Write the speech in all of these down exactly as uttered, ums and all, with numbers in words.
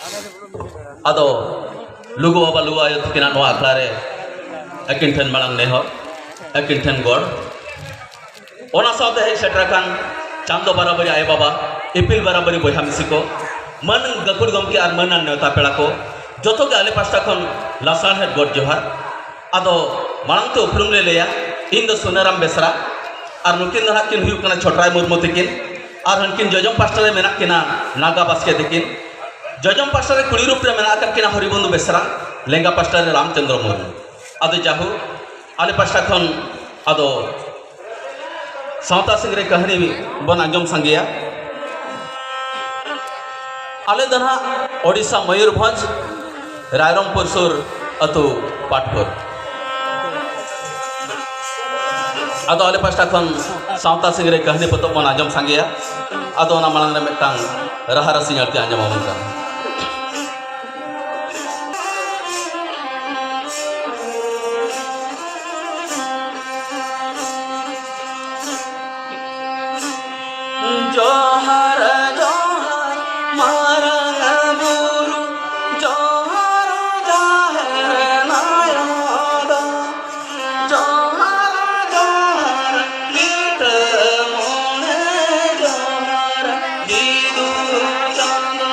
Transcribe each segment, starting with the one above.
ᱟᱫᱚ ᱞᱩᱜᱩ ᱵᱟᱵᱟ, ᱞᱩᱜᱩ ᱟᱭᱳ ᱛᱟᱹᱠᱤᱱᱟᱜ ᱱᱚᱣᱟ ᱟᱠᱷᱲᱟ ᱨᱮ ᱟᱹᱠᱤᱱ ᱴᱷᱮᱱ ᱢᱟᱲᱟᱝ ᱱᱮᱦᱚᱨ, ᱟᱹᱠᱤᱱ ᱴᱷᱮᱱ ᱜᱚᱲ, ᱚᱱᱟ ᱥᱟᱶᱛᱮ ᱦᱮᱡ ᱥᱮᱴᱮᱨ ᱟᱠᱟᱱ ᱪᱟᱸᱫᱚ ᱵᱟᱨᱟᱵᱟᱹᱨᱤ ᱟᱭᱳ ᱵᱟᱵᱟ, ᱤᱯᱤᱞ ᱵᱟᱨᱟᱵᱟᱹᱨᱤ ᱵᱚᱭᱦᱟ ᱢᱤᱥᱤ ᱠᱚ, ᱢᱟᱹᱱ ᱜᱟᱹᱠᱷᱩᱲ ᱜᱚᱢᱠᱮ ᱟᱨ ᱢᱟᱹᱱᱟᱱ ᱱᱮᱣᱛᱟ ᱯᱮᱲᱟ ᱠᱚ, ᱡᱚᱛᱚ ᱜᱮ ᱟᱞᱮ ᱯᱟᱥᱴᱟ ᱠᱷᱚᱱ ᱞᱟᱥᱟᱲᱦᱮᱫ ᱜᱚᱰ ᱡᱚᱦᱟᱨ᱾ ᱟᱫᱚ ᱢᱟᱲᱟᱝ ᱛᱮ ᱩᱯᱨᱩᱢ ᱞᱮ ᱞᱟᱹᱭᱟ, ᱤᱧ ᱫᱚ ᱥᱩᱱᱟᱹᱨᱟᱢ ᱵᱮᱥᱨᱟ, ᱟᱨ ᱱᱩᱠᱤᱱ ᱫᱚ ᱱᱟᱦᱟᱜ ᱠᱤᱱ ᱦᱩᱭᱩᱜ ᱠᱟᱱᱟ ᱪᱷᱚᱴᱨᱟᱭ ᱢᱩᱨᱢᱩ ᱛᱟᱹᱠᱤᱱ, ᱟᱨ ᱦᱟᱱᱠᱤᱱ ᱡᱚᱡᱚᱢ ᱯᱟᱥᱴᱟ ᱨᱮ ᱢᱮᱱᱟᱜ ᱠᱤᱱᱟ ᱱᱟᱜᱟ ᱵᱟᱥᱠᱮ ᱛᱟᱹᱠᱤᱱ᱾ ᱡᱚᱡᱚᱢ ᱯᱟᱥᱴᱟ ᱨᱮ ᱠᱩᱲᱤ ᱨᱩᱯ ᱨᱮ ᱢᱮᱱᱟᱜ ᱟᱠᱟᱫ ᱠᱤᱱᱟ ᱦᱚᱨᱤᱵᱚᱱᱫᱷᱩ ᱵᱮᱥᱨᱟ, ᱞᱮᱸᱜᱟ ᱯᱟᱥᱴᱟ ᱨᱮ ᱨᱟᱢᱪᱚᱸᱫᱽᱨᱚ ᱢᱩᱨᱢᱩ᱾ ᱟᱫᱚ ᱡᱟᱦᱳ, ᱟᱞᱮ ᱯᱟᱥᱴᱟ ᱠᱷᱚᱱ ᱟᱫᱚ ᱥᱟᱶᱛᱟ ᱥᱤᱝᱨᱟᱹᱭ ᱠᱟᱹᱦᱱᱤ ᱵᱚᱱ ᱟᱸᱡᱚᱢ ᱥᱟᱸᱜᱮᱭᱟ᱾ ᱟᱞᱮ ᱫᱚ ᱱᱟᱦᱟᱜ ᱳᱰᱤᱥᱟ ᱢᱚᱭᱩᱨᱵᱷᱚᱸᱡᱽ, ᱨᱟᱭᱨᱚᱝᱯᱩᱨ ᱥᱩᱨ ᱟᱹᱛᱩ ᱯᱟᱴᱯᱩᱨ᱾ ᱟᱫᱚ ᱟᱞᱮ ᱯᱟᱥᱴᱟ ᱠᱷᱚᱱ ᱥᱟᱶᱛᱟ ᱥᱤᱝᱨᱟᱹᱭ ᱠᱟᱹᱦᱱᱤ ᱯᱚᱛᱚᱵ ᱵᱚᱱ ᱟᱸᱡᱚᱢ ᱥᱟᱸᱜᱮᱭᱟ᱾ ᱟᱫᱚ ᱚᱱᱟ ᱢᱟᱲᱟᱝ ᱨᱮ ᱢᱤᱫᱴᱟᱝ ᱨᱟᱦᱟ ᱨᱟᱹᱥᱤᱧ ᱟᱹᱲᱛᱤ ᱟᱸᱡᱚᱢ ᱟᱵᱚᱱ ᱠᱟᱱᱟ᱾ ᱡᱚᱦᱟᱨ, ᱡᱚᱦᱟᱨ, ᱢᱟᱨᱟᱝ ᱵᱩᱨᱩ, ᱡᱚᱦᱟᱨ, ᱡᱟᱦᱮᱨ ᱟᱭᱳ ᱫᱚ, ᱡᱚᱦᱟᱨ, ᱡᱚᱦᱟᱨ, ᱞᱤᱴᱟᱹ ᱢᱚᱬᱮ, ᱡᱚᱦᱟᱨ, ᱡᱤᱫᱩ ᱪᱟᱸᱫᱚ᱾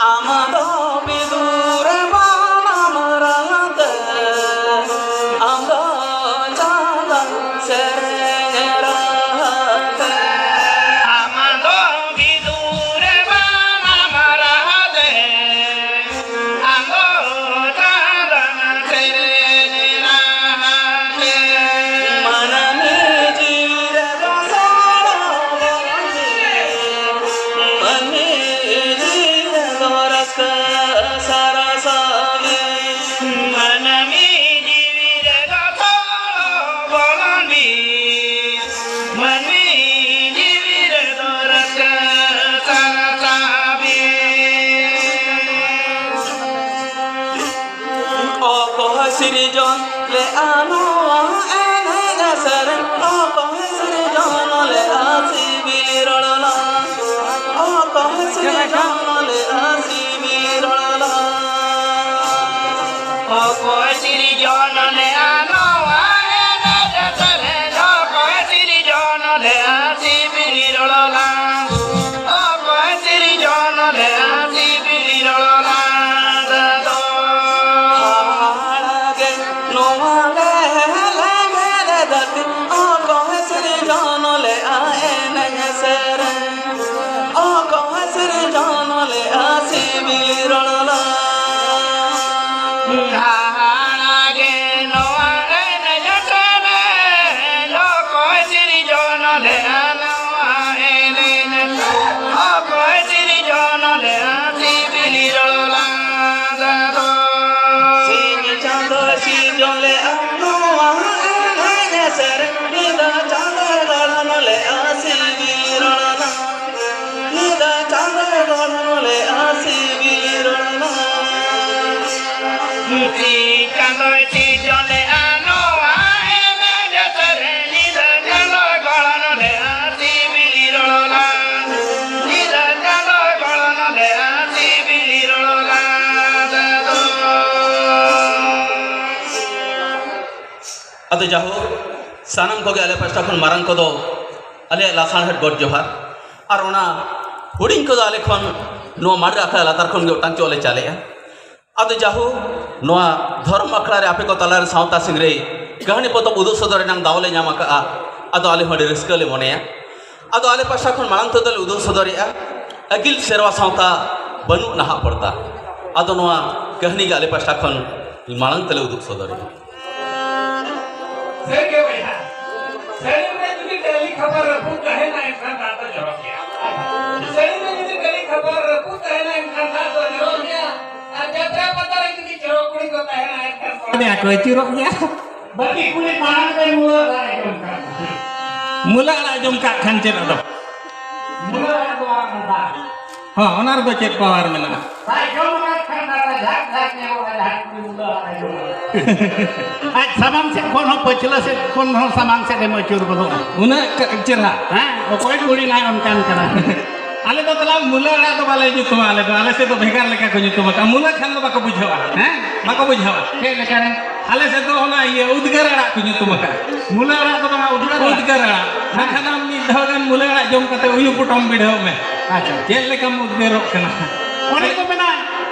ᱟᱢ ᱫᱚ ᱵᱤᱫᱩᱨ ᱵᱟᱱᱟᱢ ᱨᱟᱦᱟᱛᱮ, ᱟᱢ ᱫᱚ ᱪᱟᱸᱫᱟᱱ ᱥᱮᱨᱮᱧ ᱨᱟᱦᱟᱛᱮ᱾ ᱟᱢ ᱫᱚ ᱵᱤᱫᱩᱨ ᱵᱟᱱᱟᱢ ᱨᱟᱦᱟᱛᱮ, ᱟᱢ ᱫᱚ ᱪᱟᱸᱫᱟᱱ ᱥᱮᱨᱮᱧ ᱨᱟᱦᱟᱛᱮ᱾ ᱢᱟᱹᱱᱢᱤ ᱡᱤᱣᱤ ᱨᱮᱫᱚ ᱥᱟᱨᱟ ᱵᱚᱱ ᱢᱟᱹᱱᱢᱤ ᱡᱤᱣᱤ ᱨᱮᱫᱚ ᱨᱟᱹᱥᱠᱟᱹ ᱥᱟᱨᱟ ᱥᱟᱹᱜᱩᱱ᱾ ᱢᱟᱹᱱᱢᱤ ᱡᱤᱣᱤ ᱨᱮᱫᱚ ᱥᱚᱲᱚ ᱵᱚᱞᱚᱱ ᱵᱤᱱ᱾ ᱢᱟᱹᱱᱢᱤ ᱡᱤᱣᱤ ᱨᱮᱫᱚ ᱨᱟᱹᱥᱠᱟᱹ ᱥᱟᱨᱟ ᱥᱟᱹᱜᱩᱱ᱾ ᱚᱠᱚᱭ ᱥᱤᱨᱡᱚᱱ ᱞᱮᱜᱼᱟ ᱱᱚᱣᱟ ᱮᱱᱮᱡ ᱥᱮᱨᱮᱧ? ᱚᱠᱚᱭ ᱥᱤᱨᱡᱚᱱ ᱞᱮᱜᱼᱟ ᱥᱤᱵᱤᱞ ᱨᱚᱲ ᱞᱟᱝ? ᱚᱠᱚᱭ ᱥᱤᱨᱡᱚᱱ ᱞᱮᱜᱼᱟ ᱥᱤᱵᱤᱞ ᱨᱚᱲ ᱞᱟᱝ? ᱚᱠᱚᱭ ᱥᱤᱨᱡᱚᱱ ᱞᱮᱜᱼᱟ ᱱᱚᱣᱟ ᱮᱱᱮᱡ ᱥᱮᱨᱮᱧ? ᱚᱠᱚᱭ ᱥᱤᱨᱡᱚᱱ ᱞᱮᱜᱼᱟ ᱥᱤᱵᱤᱞ ᱨᱚᱲ ᱞᱟᱝ? ᱚᱠᱚᱭ ᱥᱤᱨᱡᱚᱱ ᱞᱮᱜᱼᱟ ᱥᱤᱵᱤᱞ ᱨᱚᱲ ᱞᱟᱝ ᱫᱚ? ᱦᱟᱦᱟᱲᱟ ᱜᱮ ᱱᱚᱣᱟ ᱞᱮ ᱞᱮᱵᱮᱫ ᱫᱷᱟᱹᱨᱛᱤ, ᱚᱠᱚᱭ ᱥᱤᱨᱡᱚᱱ ᱞᱮᱜᱼᱟ ᱮᱱᱮᱡ ᱥᱮᱨᱮᱧ? ᱚᱠᱚᱭ ᱥᱤᱨᱡᱚᱱ ᱞᱮᱜᱼᱟ ᱥᱤᱵᱤᱞ ᱨᱚᱲ ᱞᱟᱝ? ᱦᱟᱦᱟᱲᱟ ᱜᱮ ᱱᱚᱣᱟ ᱮᱱᱮᱡ ᱥᱮᱨᱮᱧ, ᱚᱠᱚᱭ ᱥᱤᱨᱡᱚᱱ ᱞᱮᱜᱼᱟ ᱱᱚᱣᱟ ᱮᱱᱮᱡ? ᱚᱠᱚᱭ ᱥᱤᱨᱡᱚᱱ ᱞᱮᱜᱼᱟ ᱥᱤᱵᱤᱞ ᱨᱚᱲ ᱞᱟᱸᱫᱟ ᱫᱚ? ᱥᱤᱧ ᱪᱟᱸᱫᱚ ᱥᱤᱨᱡᱚᱱ ᱞᱮᱜᱼᱟ ᱱᱚᱣᱟ ᱮᱱᱮᱡ ᱥᱮᱨᱮᱧ, ᱧᱤᱫᱟᱹ ᱪᱟᱸᱫᱚᱭ ᱜᱚᱲᱦᱚᱱ ᱞᱮᱜᱼᱟ ᱥᱤᱵᱤᱞ ᱨᱚᱲ ᱞᱟᱸᱫᱟ᱾ ᱧᱤᱫᱟᱹ ᱪᱟᱸᱫᱚᱭ ᱜᱚᱲᱦᱚᱱ ᱞᱮᱜᱼᱟ ᱥᱤᱵᱤᱞ ᱨᱚᱲ ᱞᱟᱸᱫᱟ᱾ ᱥᱤᱧ ᱪᱟᱸᱫᱚᱭ ᱥᱤᱨᱡᱚᱱ ᱞᱮᱜᱼᱟ ᱱᱚᱣᱟ ᱮᱱᱮᱡ ᱥᱮᱨᱮᱧ, ᱧᱤᱫᱟᱹ ᱪᱟᱸᱫᱚᱭ ᱜᱚᱲᱦᱚᱱ ᱞᱮᱜᱼᱟ ᱥᱤᱵᱤᱞ ᱨᱚᱲ ᱞᱟᱸᱫᱟ᱾ ᱧᱤᱫᱟᱹ ᱪᱟᱸᱫᱚᱭ ᱜᱚᱲᱦᱚᱱ ᱞᱮᱜᱼᱟ ᱥᱤᱵᱤᱞ ᱨᱚᱲ ᱞᱟᱸᱫᱟ ᱫᱚ᱾ ᱟᱫᱚ ᱡᱟᱭᱦᱳᱠ, ᱥᱟᱱᱟᱢ ᱠᱚᱜᱮ ᱟᱞᱮ ᱯᱟᱥᱴᱟ ᱠᱷᱚᱱ ᱢᱟᱨᱟᱝ ᱠᱚᱫᱚ ᱟᱞᱮᱭᱟᱜ ᱞᱟᱥᱟᱬᱦᱮᱫ ᱜᱚᱰ ᱡᱚᱦᱟᱨ, ᱟᱨ ᱚᱱᱟ ᱦᱩᱰᱤᱧ ᱠᱚᱫᱚ ᱟᱞᱮ ᱠᱷᱚᱱ ᱱᱚᱣᱟ ᱢᱟᱰᱨᱟ ᱟᱠᱷᱲᱟ ᱞᱟᱛᱟᱨ ᱠᱷᱚᱱ ᱜᱮ ᱚᱴᱟᱝ ᱪᱚᱜ ᱞᱮ ᱪᱟᱞᱮᱜᱼᱟ᱾ ᱟᱫᱚ ᱡᱟᱦᱳ, ᱱᱚᱣᱟ ᱫᱷᱚᱨᱚᱢ ᱟᱠᱷᱲᱟ ᱨᱮ ᱟᱯᱮ ᱠᱚ ᱛᱟᱞᱟ ᱨᱮ ᱥᱟᱶᱛᱟ ᱥᱤᱝᱨᱟᱹᱭ ᱠᱟᱹᱦᱱᱤ ᱯᱚᱛᱚᱵ ᱩᱫᱩᱜ ᱥᱚᱫᱚᱨ ᱨᱮᱱᱟᱜ ᱫᱟᱣ ᱞᱮ ᱧᱟᱢ ᱟᱠᱟᱫᱼᱟ᱾ ᱟᱫᱚ ᱟᱞᱮ ᱦᱚᱸ ᱟᱹᱰᱤ ᱨᱟᱹᱥᱠᱟᱹ ᱞᱮ ᱢᱚᱱᱮᱭᱟ᱾ ᱟᱫᱚ ᱟᱞᱮ ᱯᱟᱦᱴᱟ ᱠᱷᱚᱱ ᱢᱟᱲᱟᱝ ᱛᱮᱫᱚ ᱞᱮ ᱩᱫᱩᱜ ᱥᱚᱫᱚᱨᱮᱜᱼᱟ ᱟᱹᱜᱤᱞ ᱥᱮᱨᱣᱟ ᱥᱟᱶᱛᱟ ᱵᱟᱹᱱᱩᱜ ᱱᱟᱦᱟᱜ ᱯᱚᱲᱛᱟ᱾ ᱟᱫᱚ ᱱᱚᱣᱟ ᱠᱟᱹᱦᱱᱤ ᱜᱮ ᱟᱞᱮ ᱯᱟᱦᱴᱟ ᱠᱷᱚᱱ ᱢᱟᱲᱟᱝ ᱛᱮᱞᱮ ᱩᱫᱩᱜ ᱥᱚᱫᱚᱨᱮᱜᱼᱟ᱾ ᱥᱟᱹᱨᱤ ᱜᱮ ᱵᱚᱭᱦᱟ, ᱥᱟᱹᱨᱤ ᱨᱮ ᱡᱩᱫᱤ ᱴᱟᱹᱞᱤ ᱠᱷᱟᱯᱟᱨ ᱨᱟᱹᱯᱩᱫ ᱛᱟᱦᱮᱱᱟ, ᱮᱱᱠᱷᱟᱱ ᱫᱟᱜ ᱫᱚ ᱡᱚᱨᱚᱜ ᱜᱮᱭᱟ᱾ ᱥᱟᱹᱨᱤ ᱨᱮ ᱡᱩᱫᱤ ᱴᱟᱹᱞᱤ ᱠᱷᱟᱯᱟᱨ ᱨᱟᱹᱯᱩᱫ ᱛᱟᱦᱮᱱᱟ, ᱮᱱᱠᱷᱟᱱ ᱫᱟᱜ ᱫᱚ ᱡᱚᱨᱚᱜ ᱜᱮᱭᱟ᱾ ᱟᱨ ᱡᱟᱛᱨᱟ ᱯᱟᱛᱟ ᱨᱮ ᱡᱩᱫᱤ ᱪᱚᱨᱚᱠ ᱠᱩᱲᱤ ᱠᱚ ᱛᱟᱦᱮᱱᱟ, ᱮᱱᱠᱷᱟᱱ ᱠᱚᱲᱟ ᱠᱚ ᱟᱹᱪᱩᱨᱚᱜ ᱜᱮᱭᱟ᱾ ᱵᱟᱹᱠᱤ ᱠᱩᱲᱤ ᱢᱟᱲᱟᱝ ᱨᱮ ᱢᱩᱞᱟᱹ ᱟᱲᱟᱜ ᱮ ᱡᱚᱢ ᱠᱟᱜ᱾ ᱢᱩᱞᱟᱹ ᱟᱲᱟᱜ ᱡᱚᱢ ᱠᱟᱜ ᱠᱷᱟᱱ ᱪᱮᱫ ᱟᱫᱚ? ᱢᱩᱞᱟᱹ ᱟᱲᱟᱜ ᱫᱚ ᱵᱟᱝ ᱠᱟᱱᱟ᱾ ᱦᱚᱸ, ᱚᱱᱟ ᱨᱮᱫᱚ ᱪᱮᱫ power ᱢᱮᱱᱟᱜᱼᱟ? ᱵᱟᱭ ᱡᱚᱢ ᱟᱠᱟᱫ ᱠᱷᱟᱱ ᱰᱟᱴᱟ ᱡᱷᱟᱠ ᱡᱷᱟᱠ ᱧᱮᱞᱚᱜᱼᱟ, ᱡᱟᱦᱟᱸᱭ ᱠᱩᱲᱤ ᱢᱩᱞᱟᱹ ᱟᱲᱟᱜ ᱮ ᱡᱚᱢᱟ᱾ ᱟᱡ ᱥᱟᱢᱟᱝ ᱥᱮᱫ ᱠᱷᱚᱱ ᱦᱚᱸ, ᱯᱟᱹᱪᱷᱞᱟᱹ ᱥᱮᱫ ᱠᱷᱚᱱ ᱦᱚᱸ ᱥᱟᱢᱟᱝ ᱥᱮᱫ ᱮᱢ ᱟᱹᱪᱩᱨ ᱜᱚᱫᱚᱜᱼᱟ᱾ ᱩᱱᱟᱹᱜ ᱪᱮᱦᱨᱟ᱾ ᱦᱮᱸ, ᱚᱠᱚᱭ ᱠᱩᱲᱤ ᱱᱟᱭ ᱚᱱᱠᱟᱱ ᱠᱟᱱᱟ? ᱟᱞᱮ ᱫᱚ ᱛᱟᱞᱟ ᱢᱩᱞᱟᱹ ᱟᱲᱟᱜ ᱫᱚ ᱵᱟᱞᱮ ᱧᱩᱛᱩᱢᱟ, ᱟᱞᱮ ᱫᱚ, ᱟᱞᱮ ᱥᱮᱫ ᱫᱚ ᱵᱷᱮᱜᱟᱨ ᱞᱮᱠᱟ ᱠᱚ ᱧᱩᱛᱩᱢ ᱟᱠᱟᱫᱼᱟ᱾ ᱢᱩᱞᱟᱹ ᱠᱷᱟᱱ ᱫᱚ ᱵᱟᱠᱚ ᱵᱩᱡᱷᱟᱹᱣᱟ᱾ ᱦᱮᱸ? ᱵᱟᱠᱚ ᱵᱩᱡᱷᱟᱹᱣᱟ᱾ ᱪᱮᱫ ᱞᱮᱠᱟ ᱨᱮ? ᱟᱞᱮ ᱥᱮᱫ ᱫᱚ ᱚᱱᱟ ᱤᱭᱟᱹ ᱩᱫᱽᱜᱟᱹᱨ ᱟᱲᱟᱜ ᱠᱚ ᱧᱩᱛᱩᱢ ᱟᱠᱟᱫᱼᱟ᱾ ᱢᱩᱞᱟᱹ ᱟᱲᱟᱜ ᱫᱚ ᱵᱟᱝᱟ, ᱩᱫᱽᱜᱟᱹᱨ ᱟᱲᱟᱜ᱾ ᱩᱫᱽᱜᱟᱹᱨ ᱟᱲᱟᱜ᱾ ᱦᱮᱸ᱾ ᱵᱟᱠᱷᱟᱱ ᱟᱢ ᱢᱤᱫ ᱫᱷᱟᱣ ᱜᱟᱱ ᱢᱩᱞᱟᱹ ᱟᱲᱟᱜ ᱡᱚᱢ ᱠᱟᱛᱮ ᱩᱭᱩ ᱯᱚᱴᱚᱢ ᱵᱤᱰᱷᱟᱹᱣ ᱢᱮ᱾ ᱟᱪᱪᱷᱟ᱾ ᱪᱮᱫ ᱞᱮᱠᱟᱢ ᱩᱫᱽᱜᱟᱹᱨᱚᱜ ᱠᱟᱱᱟ? ᱚᱱᱮ ᱠᱚ ᱢᱮᱱᱟ,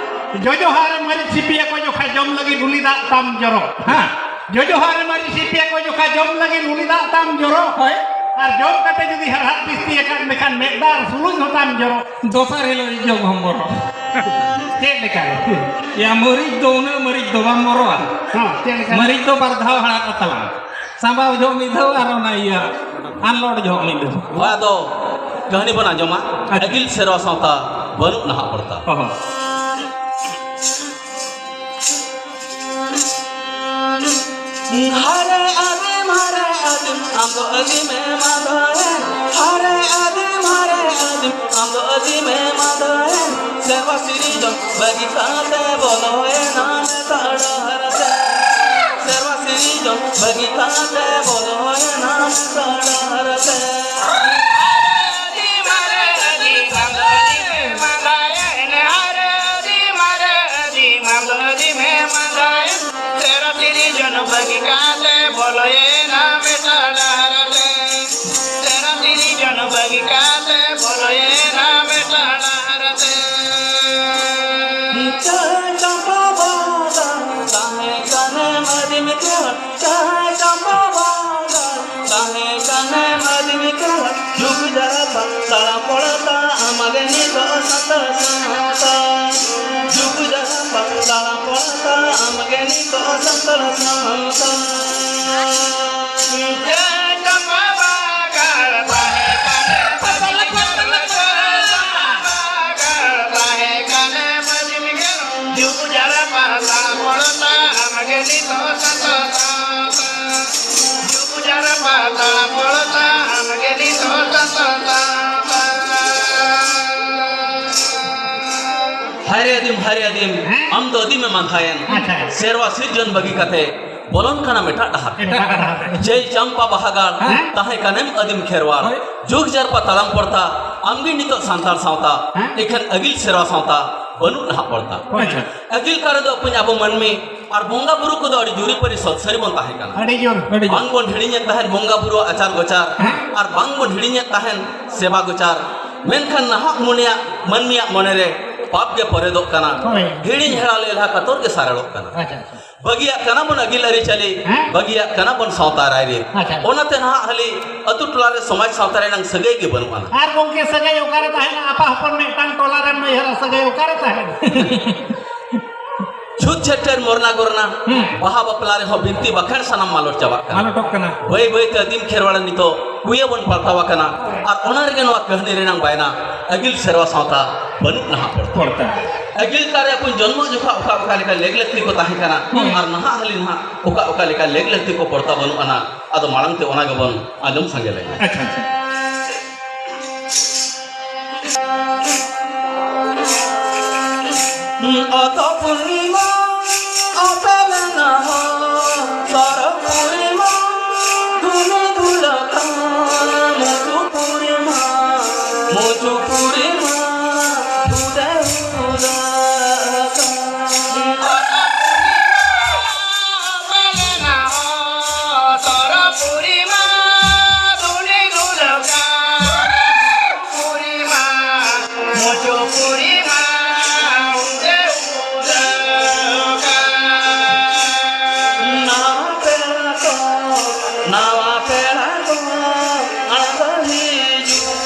ᱡᱚᱡᱚ ᱦᱟᱣ ᱨᱮ ᱢᱟᱹᱨᱤᱪ ᱥᱤᱯᱤᱭᱟᱠᱚ ᱡᱚᱠᱷᱟ ᱡᱚᱢ ᱞᱟᱹᱜᱤᱫ ᱩᱞᱤ ᱫᱟᱜ ᱛᱟᱢ ᱡᱚᱨᱚ᱾ ᱦᱮᱸ᱾ ᱡᱚᱡᱚ ᱦᱟᱣ ᱨᱮ ᱢᱟᱹᱨᱤᱪ ᱥᱤᱯᱤᱭᱟᱠᱚ ᱡᱚᱠᱷᱟ ᱡᱚᱢ ᱞᱟᱹᱜᱤᱫ ᱩᱞᱤ ᱫᱟᱜ ᱛᱟᱢ ᱡᱚᱨᱚ᱾ ᱦᱳᱭ᱾ ᱟᱨ ᱡᱚᱢ ᱠᱟᱛᱮ ᱡᱩᱫᱤ ᱦᱟᱲᱦᱟᱫ ᱵᱤᱥᱛᱤ ᱟᱠᱟᱫ ᱢᱮᱠᱷᱟᱱ ᱢᱮᱫ ᱫᱟᱜ ᱟᱨ ᱥᱩᱞᱩᱡ ᱦᱚᱸ ᱛᱟᱢ ᱡᱚᱨᱚ᱾ ᱫᱚᱥᱟᱨ ᱦᱤᱞᱳᱜ ᱤᱡ ᱡᱚᱢ ᱦᱚᱸᱢ ᱵᱚᱨᱚ᱾ ᱪᱮᱫ ᱞᱮᱠᱟ? ᱭᱟ, ᱢᱟᱹᱨᱤᱪ ᱫᱚ ᱩᱱᱟᱹᱜ ᱢᱟᱹᱨᱤᱪ ᱫᱚ ᱵᱟᱢ ᱵᱚᱨᱚᱜᱼᱟ᱾ ᱦᱚᱸ, ᱪᱮᱫ ᱞᱮᱠᱟ? ᱢᱟᱹᱨᱤᱪ ᱫᱚ ᱵᱟᱨ ᱫᱷᱟᱣ ᱦᱟᱲᱦᱟᱫ ᱛᱟᱞᱟᱝ᱾ ᱥᱟᱢᱵᱟᱣ ᱡᱚᱦᱚᱜ ᱢᱤᱫ ᱫᱷᱟᱣ ᱟᱨ ᱚᱱᱟ ᱤᱭᱟᱹ unload ᱡᱚᱦᱚᱜ ᱢᱤᱫ ᱫᱷᱟᱣ᱾ ᱦᱳᱭ, ᱟᱫᱚ ᱠᱟᱹᱦᱱᱤ ᱵᱚᱱ ᱟᱸᱡᱚᱢᱟ᱾ ᱟᱪᱪᱷᱟ᱾ ᱟᱹᱜᱤᱞ ᱥᱮᱨᱣᱟ ᱥᱟᱶᱛᱟ ᱵᱟᱹᱱᱩᱜ ᱱᱟᱦᱟᱜ ᱯᱚᱲᱛᱟ᱾ ᱚ ᱦᱚᱸ᱾ ᱦᱟᱨᱮ ᱟᱹᱫᱤᱢ, ᱦᱟᱨᱮ ᱟᱹᱫᱤᱢ, ᱟᱢ ᱫᱚ ᱟᱹᱫᱤᱢ ᱮᱢ ᱟᱸᱫᱷᱟᱭᱮᱱ᱾ ᱦᱟᱨᱮ ᱟᱹᱫᱤᱢ, ᱦᱟᱨᱮ ᱟᱹᱫᱤᱢ, ᱟᱢ ᱫᱚ ᱟᱹᱫᱤᱢ ᱮᱢ ᱟᱸᱫᱷᱟᱭᱮᱱ᱾ ᱥᱮᱨᱣᱟ ᱥᱤᱨᱤᱡᱚᱱ ᱵᱟᱹᱜᱤ ᱠᱟᱛᱮ ᱵᱚᱞᱚᱭᱮᱱᱟᱢ ᱮᱴᱟᱜ ᱰᱟᱦᱟᱨ ᱛᱮ᱾ ᱥᱮᱨᱣᱟ ᱥᱤᱨᱤᱡᱚᱱ ᱵᱟᱹᱜᱤ ᱠᱟᱛᱮ ᱵᱚᱞᱚᱭᱮᱱᱟᱢ ᱮᱴᱟᱜ ᱰᱟᱦᱟᱨ ᱛᱮ᱾ ᱵᱟᱹᱜᱤ ᱠᱟᱛᱮ ᱵᱚᱞᱚᱭᱮᱱᱟ ᱢᱮᱴᱟ ᱰᱟᱦᱟᱨ ᱛᱮ᱾ ᱛᱮᱨᱟ ᱛᱤᱨᱤ ᱡᱚᱱ ᱵᱟᱹᱜᱤ ᱠᱟᱛᱮ ᱵᱚᱞᱚᱭᱮᱱᱟ ᱢᱮᱴᱟ ᱰᱟᱦᱟᱨ ᱛᱮ᱾ ᱯᱚᱲᱛᱟ ᱟᱢᱜᱮ ᱱᱤᱛᱚᱜ ᱥᱟᱱᱛᱟᱲ ᱥᱟᱶᱛᱟ᱾ ᱡᱩᱜᱽ ᱡᱟᱦᱟᱸ ᱵᱟᱝ ᱫᱟᱬᱟ ᱯᱚᱲᱛᱟ ᱟᱢᱜᱮ ᱱᱤᱛᱚᱜ ᱥᱟᱱᱛᱟᱲ ᱥᱟᱶᱛᱟ᱾ ᱪᱟᱢᱯᱟ ᱵᱟᱜᱟᱲ ᱛᱟᱦᱮᱸ ᱠᱟᱱᱟ ᱢᱟᱹᱡᱷᱤ ᱜᱮᱨᱚ᱾ ᱡᱩᱜᱽ ᱡᱟᱦᱟᱸ ᱵᱟᱝ ᱫᱟᱬᱟ ᱯᱚᱲᱛᱟ ᱟᱢᱜᱮ ᱱᱤᱛᱚᱜ ᱥᱟᱱᱛᱟᱲ ᱥᱟᱶᱛᱟ᱾ ᱦᱟᱭᱨᱮ ᱟᱹᱫᱤᱢ, ᱦᱟᱭᱨᱮ ᱟᱹᱫᱤᱢ, ᱦᱮᱸ? ᱟᱢ ᱫᱚ ᱟᱹᱫᱤᱢ ᱮᱢ ᱟᱸᱫᱷᱟᱭᱮᱱ᱾ ᱟᱪᱪᱷᱟ᱾ ᱥᱮᱨᱣᱟ ᱥᱤᱨᱡᱚᱱ ᱵᱟᱹᱜᱤ ᱠᱟᱛᱮ ᱵᱚᱞᱚᱱ ᱠᱟᱱᱟᱢ ᱮᱴᱟᱜ ᱰᱟᱦᱟᱨ ᱛᱮ᱾ ᱮᱴᱟᱜ ᱰᱟᱦᱟᱨ ᱛᱮ᱾ ᱡᱟᱹᱭ ᱪᱟᱢᱯᱟ ᱵᱟᱦᱟ ᱜᱟᱲ, ᱦᱮᱸ? ᱛᱟᱦᱮᱸ ᱠᱟᱱᱮᱢ ᱟᱹᱫᱤᱢ ᱠᱷᱮᱨᱣᱟᱲ᱾ ᱦᱳᱭ᱾ ᱡᱩᱜᱽ ᱡᱟᱨᱯᱟ ᱛᱟᱲᱟᱢ ᱯᱚᱲᱛᱟ, ᱟᱢᱜᱮ ᱱᱤᱛᱚᱜ ᱥᱟᱱᱛᱟᱲ ᱥᱟᱶᱛᱟ᱾ ᱦᱮᱸ? ᱮᱠᱷᱟᱱ ᱟᱹᱜᱤᱞ ᱥᱮᱨᱣᱟ ᱥᱟᱶᱛᱟ ᱵᱟᱹᱱᱩᱜ ᱱᱟᱦᱟᱜ ᱯᱚᱲᱛᱟ᱾ ᱟᱪᱪᱷᱟ᱾ ᱟᱹᱜᱤᱞ ᱠᱟᱞ ᱨᱮᱫᱚ ᱟᱵᱚ ᱢᱟᱹᱱᱢᱤ ᱟᱨ ᱵᱚᱸᱜᱟ ᱵᱩᱨᱩ ᱠᱚᱫᱚ ᱟᱹᱰᱤ ᱡᱩᱨᱤᱯᱟᱹᱨᱤ ᱥᱚᱛ ᱥᱟᱹᱨᱤ ᱵᱚᱱ ᱛᱟᱦᱮᱸ ᱠᱟᱱᱟ᱾ ᱟᱹᱰᱤ ᱡᱳᱨ, ᱟᱹᱰᱤ ᱡᱳᱨ᱾ ᱵᱟᱝ ᱵᱚᱱ ᱦᱤᱲᱤᱧᱮᱫ ᱛᱟᱦᱮᱸᱫ ᱵᱚᱸᱜᱟ ᱵᱩᱨᱩᱣᱟᱜ ᱟᱪᱟᱨ ᱜᱚᱪᱟᱨ, ᱦᱮᱸ᱾ ᱟᱨ ᱵᱟᱝ ᱵᱚᱱ ᱦᱤᱲᱤᱧᱮᱫ ᱛᱟᱦᱮᱸᱫ ᱥᱮᱵᱟ ᱜᱚᱪᱟᱨ᱾ ᱢᱮᱱᱠᱷᱟᱱ ᱱᱟᱦᱟᱜ ᱢᱚᱱᱮᱭᱟᱜ, ᱢᱟᱹᱱᱢᱤᱭᱟᱜ ᱢᱚᱱᱮᱨᱮ ᱯᱟᱯ ᱜᱮ ᱯᱚᱨᱮᱫᱚᱜ ᱠᱟᱱᱟ᱾ ᱦᱳᱭ᱾ ᱦᱤᱲᱤᱧ ᱦᱮᱲᱟ ᱞᱮᱞᱦᱟ ᱠᱟᱛᱚᱨ ᱜᱮ ᱥᱟᱨᱮᱲᱚᱜ ᱠᱟᱱᱟ᱾ ᱟᱪᱪᱷᱟ, ᱟᱪᱪᱷᱟ᱾ ᱵᱟᱹᱜᱤᱭᱟᱜ ᱠᱟᱱᱟ ᱵᱚᱱ ᱟᱹᱜᱤᱞ ᱟᱹᱨᱤᱪᱟᱹᱞᱤ, ᱦᱮᱸ? ᱵᱟᱹᱜᱤᱭᱟᱜ ᱠᱟᱱᱟ ᱵᱚᱱ ᱥᱟᱶᱛᱟ ᱨᱟᱭᱨᱤᱛ᱾ ᱟᱪᱪᱷᱟ᱾ ᱚᱱᱟᱛᱮ ᱱᱟᱦᱟᱜ ᱦᱟᱹᱞᱤ ᱟᱹᱛᱩ ᱴᱚᱞᱟ ᱨᱮ ᱥᱚᱢᱟᱡᱽ ᱥᱟᱶᱛᱟ ᱨᱮᱱᱟᱝ ᱥᱟᱹᱜᱟᱹᱭ ᱜᱮ ᱵᱟᱹᱱᱩᱜ ᱟᱱᱟ᱾ ᱟᱨ ᱜᱚᱢᱠᱮ, ᱥᱟᱹᱜᱟᱹᱭ ᱚᱠᱟᱨᱮ ᱛᱟᱦᱮᱱᱟ? ᱟᱯᱟ ᱦᱚᱯᱚᱱ ᱢᱤᱫᱴᱟᱝ ᱴᱚᱞᱟ ᱨᱮᱢ ᱱᱟᱹᱭᱦᱟᱹᱨᱟ, ᱥᱟᱹᱜᱟᱹᱭ ᱚᱠᱟᱨᱮ ᱛᱟᱦᱮᱱᱟ? ᱪᱷᱩᱛ ᱪᱷᱟᱹᱴᱭᱟᱹᱨ ᱢᱚᱨᱱᱟ ᱜᱚᱨᱱᱟ, ᱦᱩᱸ᱾ ᱵᱟᱦᱟ ᱵᱟᱯᱞᱟ ᱨᱮᱦᱚᱸ ᱵᱤᱱᱛᱤ ᱵᱟᱠᱷᱮᱬ ᱥᱟᱱᱟᱢ ᱢᱟᱞᱚᱴ ᱪᱟᱵᱟᱜ ᱠᱟᱱᱟ᱾ ᱢᱟᱞᱚᱴᱚᱜ ᱠᱟᱱᱟ᱾ ᱵᱟᱹᱭ ᱵᱟᱹᱭ ᱛᱮ ᱟᱹᱫᱤᱢ ᱠᱷᱮᱨᱣᱟᱲ ᱱᱤᱛᱚᱜ ᱠᱩᱭᱟᱹ ᱵᱚᱱ ᱯᱟᱞᱴᱟᱣ ᱟᱠᱟᱱᱟ᱾ ᱟᱨ ᱚᱱᱟ ᱨᱮᱜᱮ ᱱᱚᱣᱟ ᱠᱟᱹᱦᱱᱤ ᱨᱮᱱᱟᱝ ᱵᱟᱭᱱᱟ, ᱟᱹᱜᱤᱞ ᱥᱮᱨᱣᱟ ᱥᱟᱶᱛᱟ ᱵᱟᱹᱱᱩᱜ ᱱᱟᱦᱟᱜ ᱯᱚᱲᱛᱟ᱾ ᱯᱚᱲᱛᱟ᱾ ᱟᱹᱜᱤᱞ ᱠᱟᱞ ᱨᱮ ᱟᱵᱚ ᱡᱚᱱᱢᱚ ᱡᱚᱠᱷᱟ ᱚᱠᱟ ᱚᱠᱟ ᱞᱮᱠᱟ ᱞᱮᱜ ᱞᱟᱹᱠᱛᱤ ᱠᱚ ᱛᱟᱦᱮᱸ ᱠᱟᱱᱟ, ᱦᱩᱸ᱾ ᱟᱨ ᱱᱟᱦᱟᱜ ᱦᱟᱹᱞᱤ ᱱᱟᱦᱟᱜ ᱚᱠᱟ ᱚᱠᱟ ᱞᱮᱠᱟ ᱞᱮᱜ ᱞᱟᱹᱠᱛᱤ ᱠᱚ ᱯᱚᱲᱛᱟ ᱵᱟᱹᱱᱩᱜ ᱟᱱᱟ, ᱟᱫᱚ ᱢᱟᱲᱟᱝ ᱛᱮ ᱚᱱᱟ ᱜᱮᱵᱚᱱ ᱟᱸᱡᱚᱢ ᱥᱟᱸᱜᱮ ᱞᱮᱜᱮ᱾ ᱟᱪᱪᱷᱟ, ᱟᱪᱪᱷᱟ᱾ ᱚᱛᱚ ᱯᱩᱨᱱᱤᱢᱟ, ᱚᱛᱚ ᱞᱮᱱᱟ ᱦᱚ, ᱥᱚᱨᱚ ᱯᱩᱨᱱᱤᱢᱟ, ᱫᱩᱞᱩ ᱫᱩᱞᱟᱠᱟ, ᱢᱩᱪᱩ ᱯᱩᱨᱱᱤᱢᱟ, ᱢᱩᱪᱩ ᱯᱩᱨᱱᱤᱢᱟ, ᱫᱩᱞᱮ ᱫᱩᱞᱟᱠᱟ᱾ ᱱᱟᱣᱟ ᱯᱮᱲᱟ ᱠᱚ, ᱱᱟᱣᱟ ᱯᱮᱲᱟ ᱠᱚ, ᱟᱫᱚ ᱦᱤᱡᱩᱜ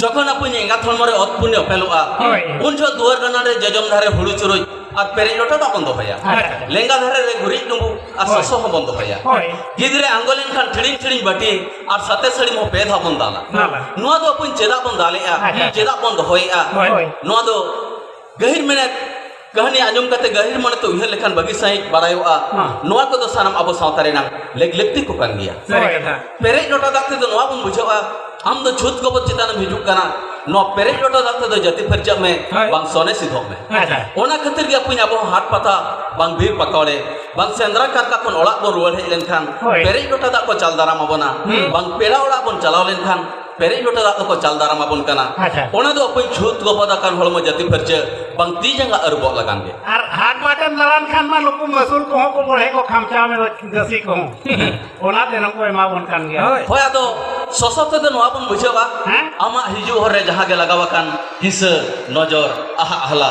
ᱡᱚᱠᱷᱚᱱ ᱟᱯᱮ ᱮᱸᱜᱟᱛ ᱦᱚᱲᱢᱚ ᱨᱮ ᱚᱛ ᱯᱩᱱᱭᱟᱹ ᱚᱯᱮᱞᱚᱜᱼᱟ, ᱦᱳᱭ᱾ ᱩᱱ ᱡᱚᱦᱚᱜ ᱫᱩᱣᱟᱹᱨ ᱜᱟᱱᱟ ᱨᱮ ᱡᱚᱡᱚᱢ ᱫᱷᱟᱨᱮ ᱦᱩᱲᱩ ᱪᱩᱨᱩᱡ ᱟᱨ ᱯᱮᱨᱮᱡ ᱞᱚᱴᱟ ᱫᱟᱜ ᱵᱚᱱ ᱫᱚᱦᱚᱭᱟ᱾ ᱟᱪᱪᱷᱟ᱾ ᱞᱮᱸᱜᱟ ᱫᱷᱟᱨᱮ ᱨᱮ ᱜᱩᱨᱤᱡ ᱰᱩᱸᱵᱩᱜ ᱟᱨ ᱦᱳᱭ᱾ ᱥᱚᱥᱚ ᱦᱚᱸ ᱵᱚᱱ ᱫᱚᱦᱚᱭᱟ᱾ ᱦᱳᱭ᱾ ᱜᱤᱫᱽᱨᱟᱹ ᱟᱬᱜᱚ ᱞᱮᱱᱠᱷᱟᱱ ᱴᱷᱤᱲᱤᱧ ᱴᱷᱤᱲᱤᱧ ᱵᱟᱹᱴᱤ ᱟᱨ ᱥᱟᱛᱮ ᱥᱟᱹᱲᱤᱢ ᱦᱚᱸ ᱯᱮ ᱫᱷᱟᱣ ᱵᱚᱱ ᱫᱟᱞᱟ᱾ ᱫᱟᱞᱟ᱾ ᱱᱚᱣᱟ ᱫᱚ ᱟᱯᱮ ᱪᱮᱫᱟᱜ ᱵᱚᱱ ᱫᱟᱞᱮᱜᱼᱟ? ᱟᱪᱪᱷᱟ᱾ ᱪᱮᱫᱟᱜ ᱵᱚᱱ ᱫᱚᱦᱚᱭᱮᱜᱼᱟ? ᱦᱳᱭ᱾ ᱱᱚᱣᱟ ᱫᱚ ᱜᱟᱹᱦᱤᱨ ᱢᱮᱱᱮᱛ ᱠᱟᱹᱦᱱᱤ ᱟᱸᱡᱚᱢ ᱠᱟᱛᱮ ᱜᱟᱹᱦᱤᱨ ᱢᱚᱱᱮᱛᱮ ᱩᱭᱦᱟᱹᱨ ᱞᱮᱠᱷᱟᱱ ᱵᱷᱟᱹᱜᱤ ᱥᱟᱹᱦᱤᱡ ᱵᱟᱲᱟᱭᱚᱜᱼᱟ᱾ ᱦᱮᱸ᱾ ᱱᱚᱣᱟ ᱠᱚᱫᱚ ᱥᱟᱱᱟᱢ ᱟᱵᱚ ᱥᱟᱶᱛᱟ ᱨᱮᱱᱟᱜ ᱞᱮᱠ ᱞᱟᱹᱠᱛᱤ ᱠᱚ ᱠᱟᱱ ᱜᱮᱭᱟ᱾ ᱥᱟᱹᱨᱤ ᱠᱟᱛᱷᱟ᱾ ᱯᱮᱨᱮᱡ ᱞᱚᱴᱟ ᱫᱟᱜ ᱛᱮᱫᱚ ᱱᱚᱣᱟ ᱵᱚᱱ ᱵᱩᱡᱷᱟᱹᱣᱟ, ᱟᱢ ᱫᱚ ᱪᱷᱩᱛ ᱜᱚᱵᱚᱞ ᱪᱮᱛᱟᱱᱮᱢ ᱦᱤᱡᱩᱜ ᱠᱟᱱᱟ᱾ ᱱᱚᱣᱟ ᱯᱮᱨᱮᱡ ᱞᱚᱴᱟ ᱫᱟᱜ ᱛᱮᱫᱚ ᱡᱟᱹᱛᱤ ᱯᱷᱟᱹᱨᱪᱟᱹᱜ ᱢᱮ, ᱦᱳᱭ᱾ ᱵᱟᱝ ᱥᱚᱱᱮ ᱥᱤᱫᱷᱚᱜ ᱢᱮ᱾ ᱟᱪᱪᱷᱟ᱾ ᱚᱱᱟ ᱠᱷᱟᱹᱛᱤᱨ ᱜᱮ ᱟᱯᱩᱧ ᱟᱵᱚ ᱦᱚᱸ ᱦᱟᱴ ᱯᱟᱛᱟ, ᱵᱟᱝ ᱵᱤᱨ ᱯᱟᱠᱟᱣᱲᱮ, ᱵᱟᱝ ᱥᱮᱸᱫᱽᱨᱟ ᱠᱟᱨᱠᱟ ᱠᱷᱚᱱ ᱚᱲᱟᱜ ᱵᱚᱱ ᱨᱩᱣᱟᱹᱲ ᱦᱮᱡ ᱞᱮᱱᱠᱷᱟᱱ ᱦᱳᱭ᱾ ᱯᱮᱨᱮᱡ ᱞᱚᱴᱟ ᱫᱟᱜ ᱠᱚ ᱪᱟᱞ ᱫᱟᱨᱟᱢ ᱟᱵᱚᱱᱟ, ᱦᱩᱸ᱾ ᱵᱟᱝ ᱯᱮᱲᱟ ᱚᱲᱟᱜ ᱵᱚᱱ ᱪᱟᱞᱟᱣ ᱞᱮᱱᱠᱷᱟᱱ ᱯᱮᱨᱮᱡ ᱞᱚᱴᱟ ᱫᱟᱜ ᱫᱚᱠᱚ ᱪᱟᱞ ᱫᱟᱨᱟᱢ ᱟᱵᱚᱱ ᱠᱟᱱᱟ᱾ ᱟᱪᱪᱷᱟ᱾ ᱚᱱᱟ ᱫᱚ ᱟᱯᱩᱧ ᱪᱷᱩᱛ ᱜᱚᱵᱚᱞ ᱟᱠᱟᱱ ᱦᱚᱲᱢᱚ ᱡᱟᱹᱛᱤ ᱯᱷᱟᱹᱨᱪᱟᱹ, ᱵᱟᱝ ᱛᱤ ᱡᱟᱸᱜᱟ ᱟᱹᱨᱩᱵᱚᱜ ᱞᱟᱜᱟᱱ ᱜᱮ᱾ ᱟᱨ ᱦᱟᱴ ᱵᱟᱴᱮᱢ ᱫᱟᱬᱟᱱ ᱠᱷᱟᱱ ᱢᱟ ᱱᱩᱠᱩ ᱢᱟᱹᱥᱩᱞ ᱠᱚᱦᱚᱸ ᱠᱚ ᱵᱚᱲᱦᱮ ᱠᱚ ᱠᱷᱟᱢᱪᱟᱣ ᱢᱮ ᱫᱚ ᱜᱟᱹᱥᱤ ᱠᱚᱦᱚᱸ᱾ ᱚᱱᱟ ᱛᱮ ᱱᱩᱠᱩ ᱮᱢᱟ ᱵᱚᱱ ᱠᱟᱱ ᱜᱮᱭᱟ᱾ ᱦᱳᱭ᱾ ᱦᱳᱭ, ᱟᱫᱚ ᱥᱚᱥᱚ ᱛᱮᱫᱚ ᱱᱚᱣᱟ ᱵᱚᱱ ᱵᱩᱡᱷᱟᱹᱣᱟ, ᱦᱮᱸ? ᱟᱢᱟᱜ ᱦᱤᱡᱩᱜ ᱦᱚᱨ ᱨᱮ ᱡᱟᱦᱟᱸ ᱜᱮ ᱞᱟᱜᱟᱣ ᱟᱠᱟᱱ ᱦᱤᱥᱟᱹ, ᱱᱚᱡᱚᱨ, ᱟᱦᱟᱜ ᱦᱟᱦᱞᱟ,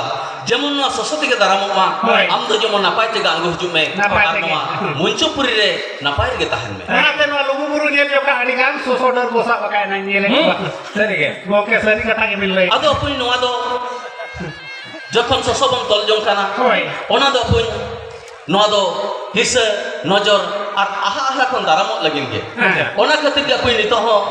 ᱡᱮᱢᱚᱱ ᱱᱚᱣᱟ ᱥᱚᱥᱚ ᱛᱮᱜᱮ ᱫᱟᱨᱟᱢᱚᱜ ᱢᱟ, ᱦᱳᱭ᱾ ᱟᱢ ᱫᱚ ᱡᱮᱢᱚᱱ ᱱᱟᱯᱟᱭ ᱛᱮᱜᱮ ᱟᱬᱜᱚ ᱦᱤᱡᱩᱜ ᱢᱮ, ᱱᱟᱯᱟᱭ ᱟᱨ ᱛᱮᱜᱮ᱾ ᱱᱚᱣᱟ ᱢᱚᱧᱪᱚᱯᱩᱨᱤ ᱨᱮ ᱱᱟᱯᱟᱭ ᱨᱮᱜᱮ ᱛᱟᱦᱮᱱ ᱢᱮ᱾ ᱚᱱᱟᱛᱮ ᱱᱚᱣᱟ ᱞᱩᱜᱩ ᱵᱩᱨᱩ ᱧᱮᱞ ᱡᱚᱠᱷᱟᱜ ᱟᱹᱰᱤ ᱜᱟᱱ ᱥᱚᱥᱚ ᱰᱟᱹᱨ ᱵᱚ ᱥᱟᱵ ᱟᱠᱟᱫ ᱮᱱᱟᱧ ᱧᱮᱞᱮᱫ ᱦᱩᱸ᱾ ᱠᱚᱣᱟ᱾ ᱥᱟᱹᱨᱤᱜᱮ᱾ ᱜᱚᱢᱠᱮ, ᱥᱟᱹᱨᱤ ᱠᱟᱛᱷᱟ ᱜᱮᱵᱤᱱ ᱞᱟᱹᱭ᱾ ᱟᱫᱚ ᱟᱯᱩᱧ ᱱᱚᱣᱟ ᱫᱚ ᱡᱚᱠᱷᱚᱱ ᱥᱚᱥᱚ ᱵᱚᱱ ᱛᱚᱞ ᱡᱚᱝ ᱠᱟᱱᱟ, ᱦᱳᱭ᱾ ᱚᱱᱟ ᱫᱚ ᱟᱯᱩᱧ ᱱᱚᱣᱟ ᱫᱚ ᱦᱤᱥᱟᱹ, ᱱᱚᱡᱚᱨ ᱟᱨ ᱟᱦᱟ ᱟᱦᱟ ᱠᱷᱚᱱ ᱫᱟᱨᱟᱢᱚᱜ ᱞᱟᱹᱜᱤᱫ ᱜᱮ᱾ ᱟᱪᱪᱷᱟ᱾ ᱚᱱᱟ ᱠᱷᱟᱹᱛᱤᱨ ᱜᱮ ᱟᱯᱩᱧ ᱱᱤᱛᱚᱜ ᱦᱚᱸ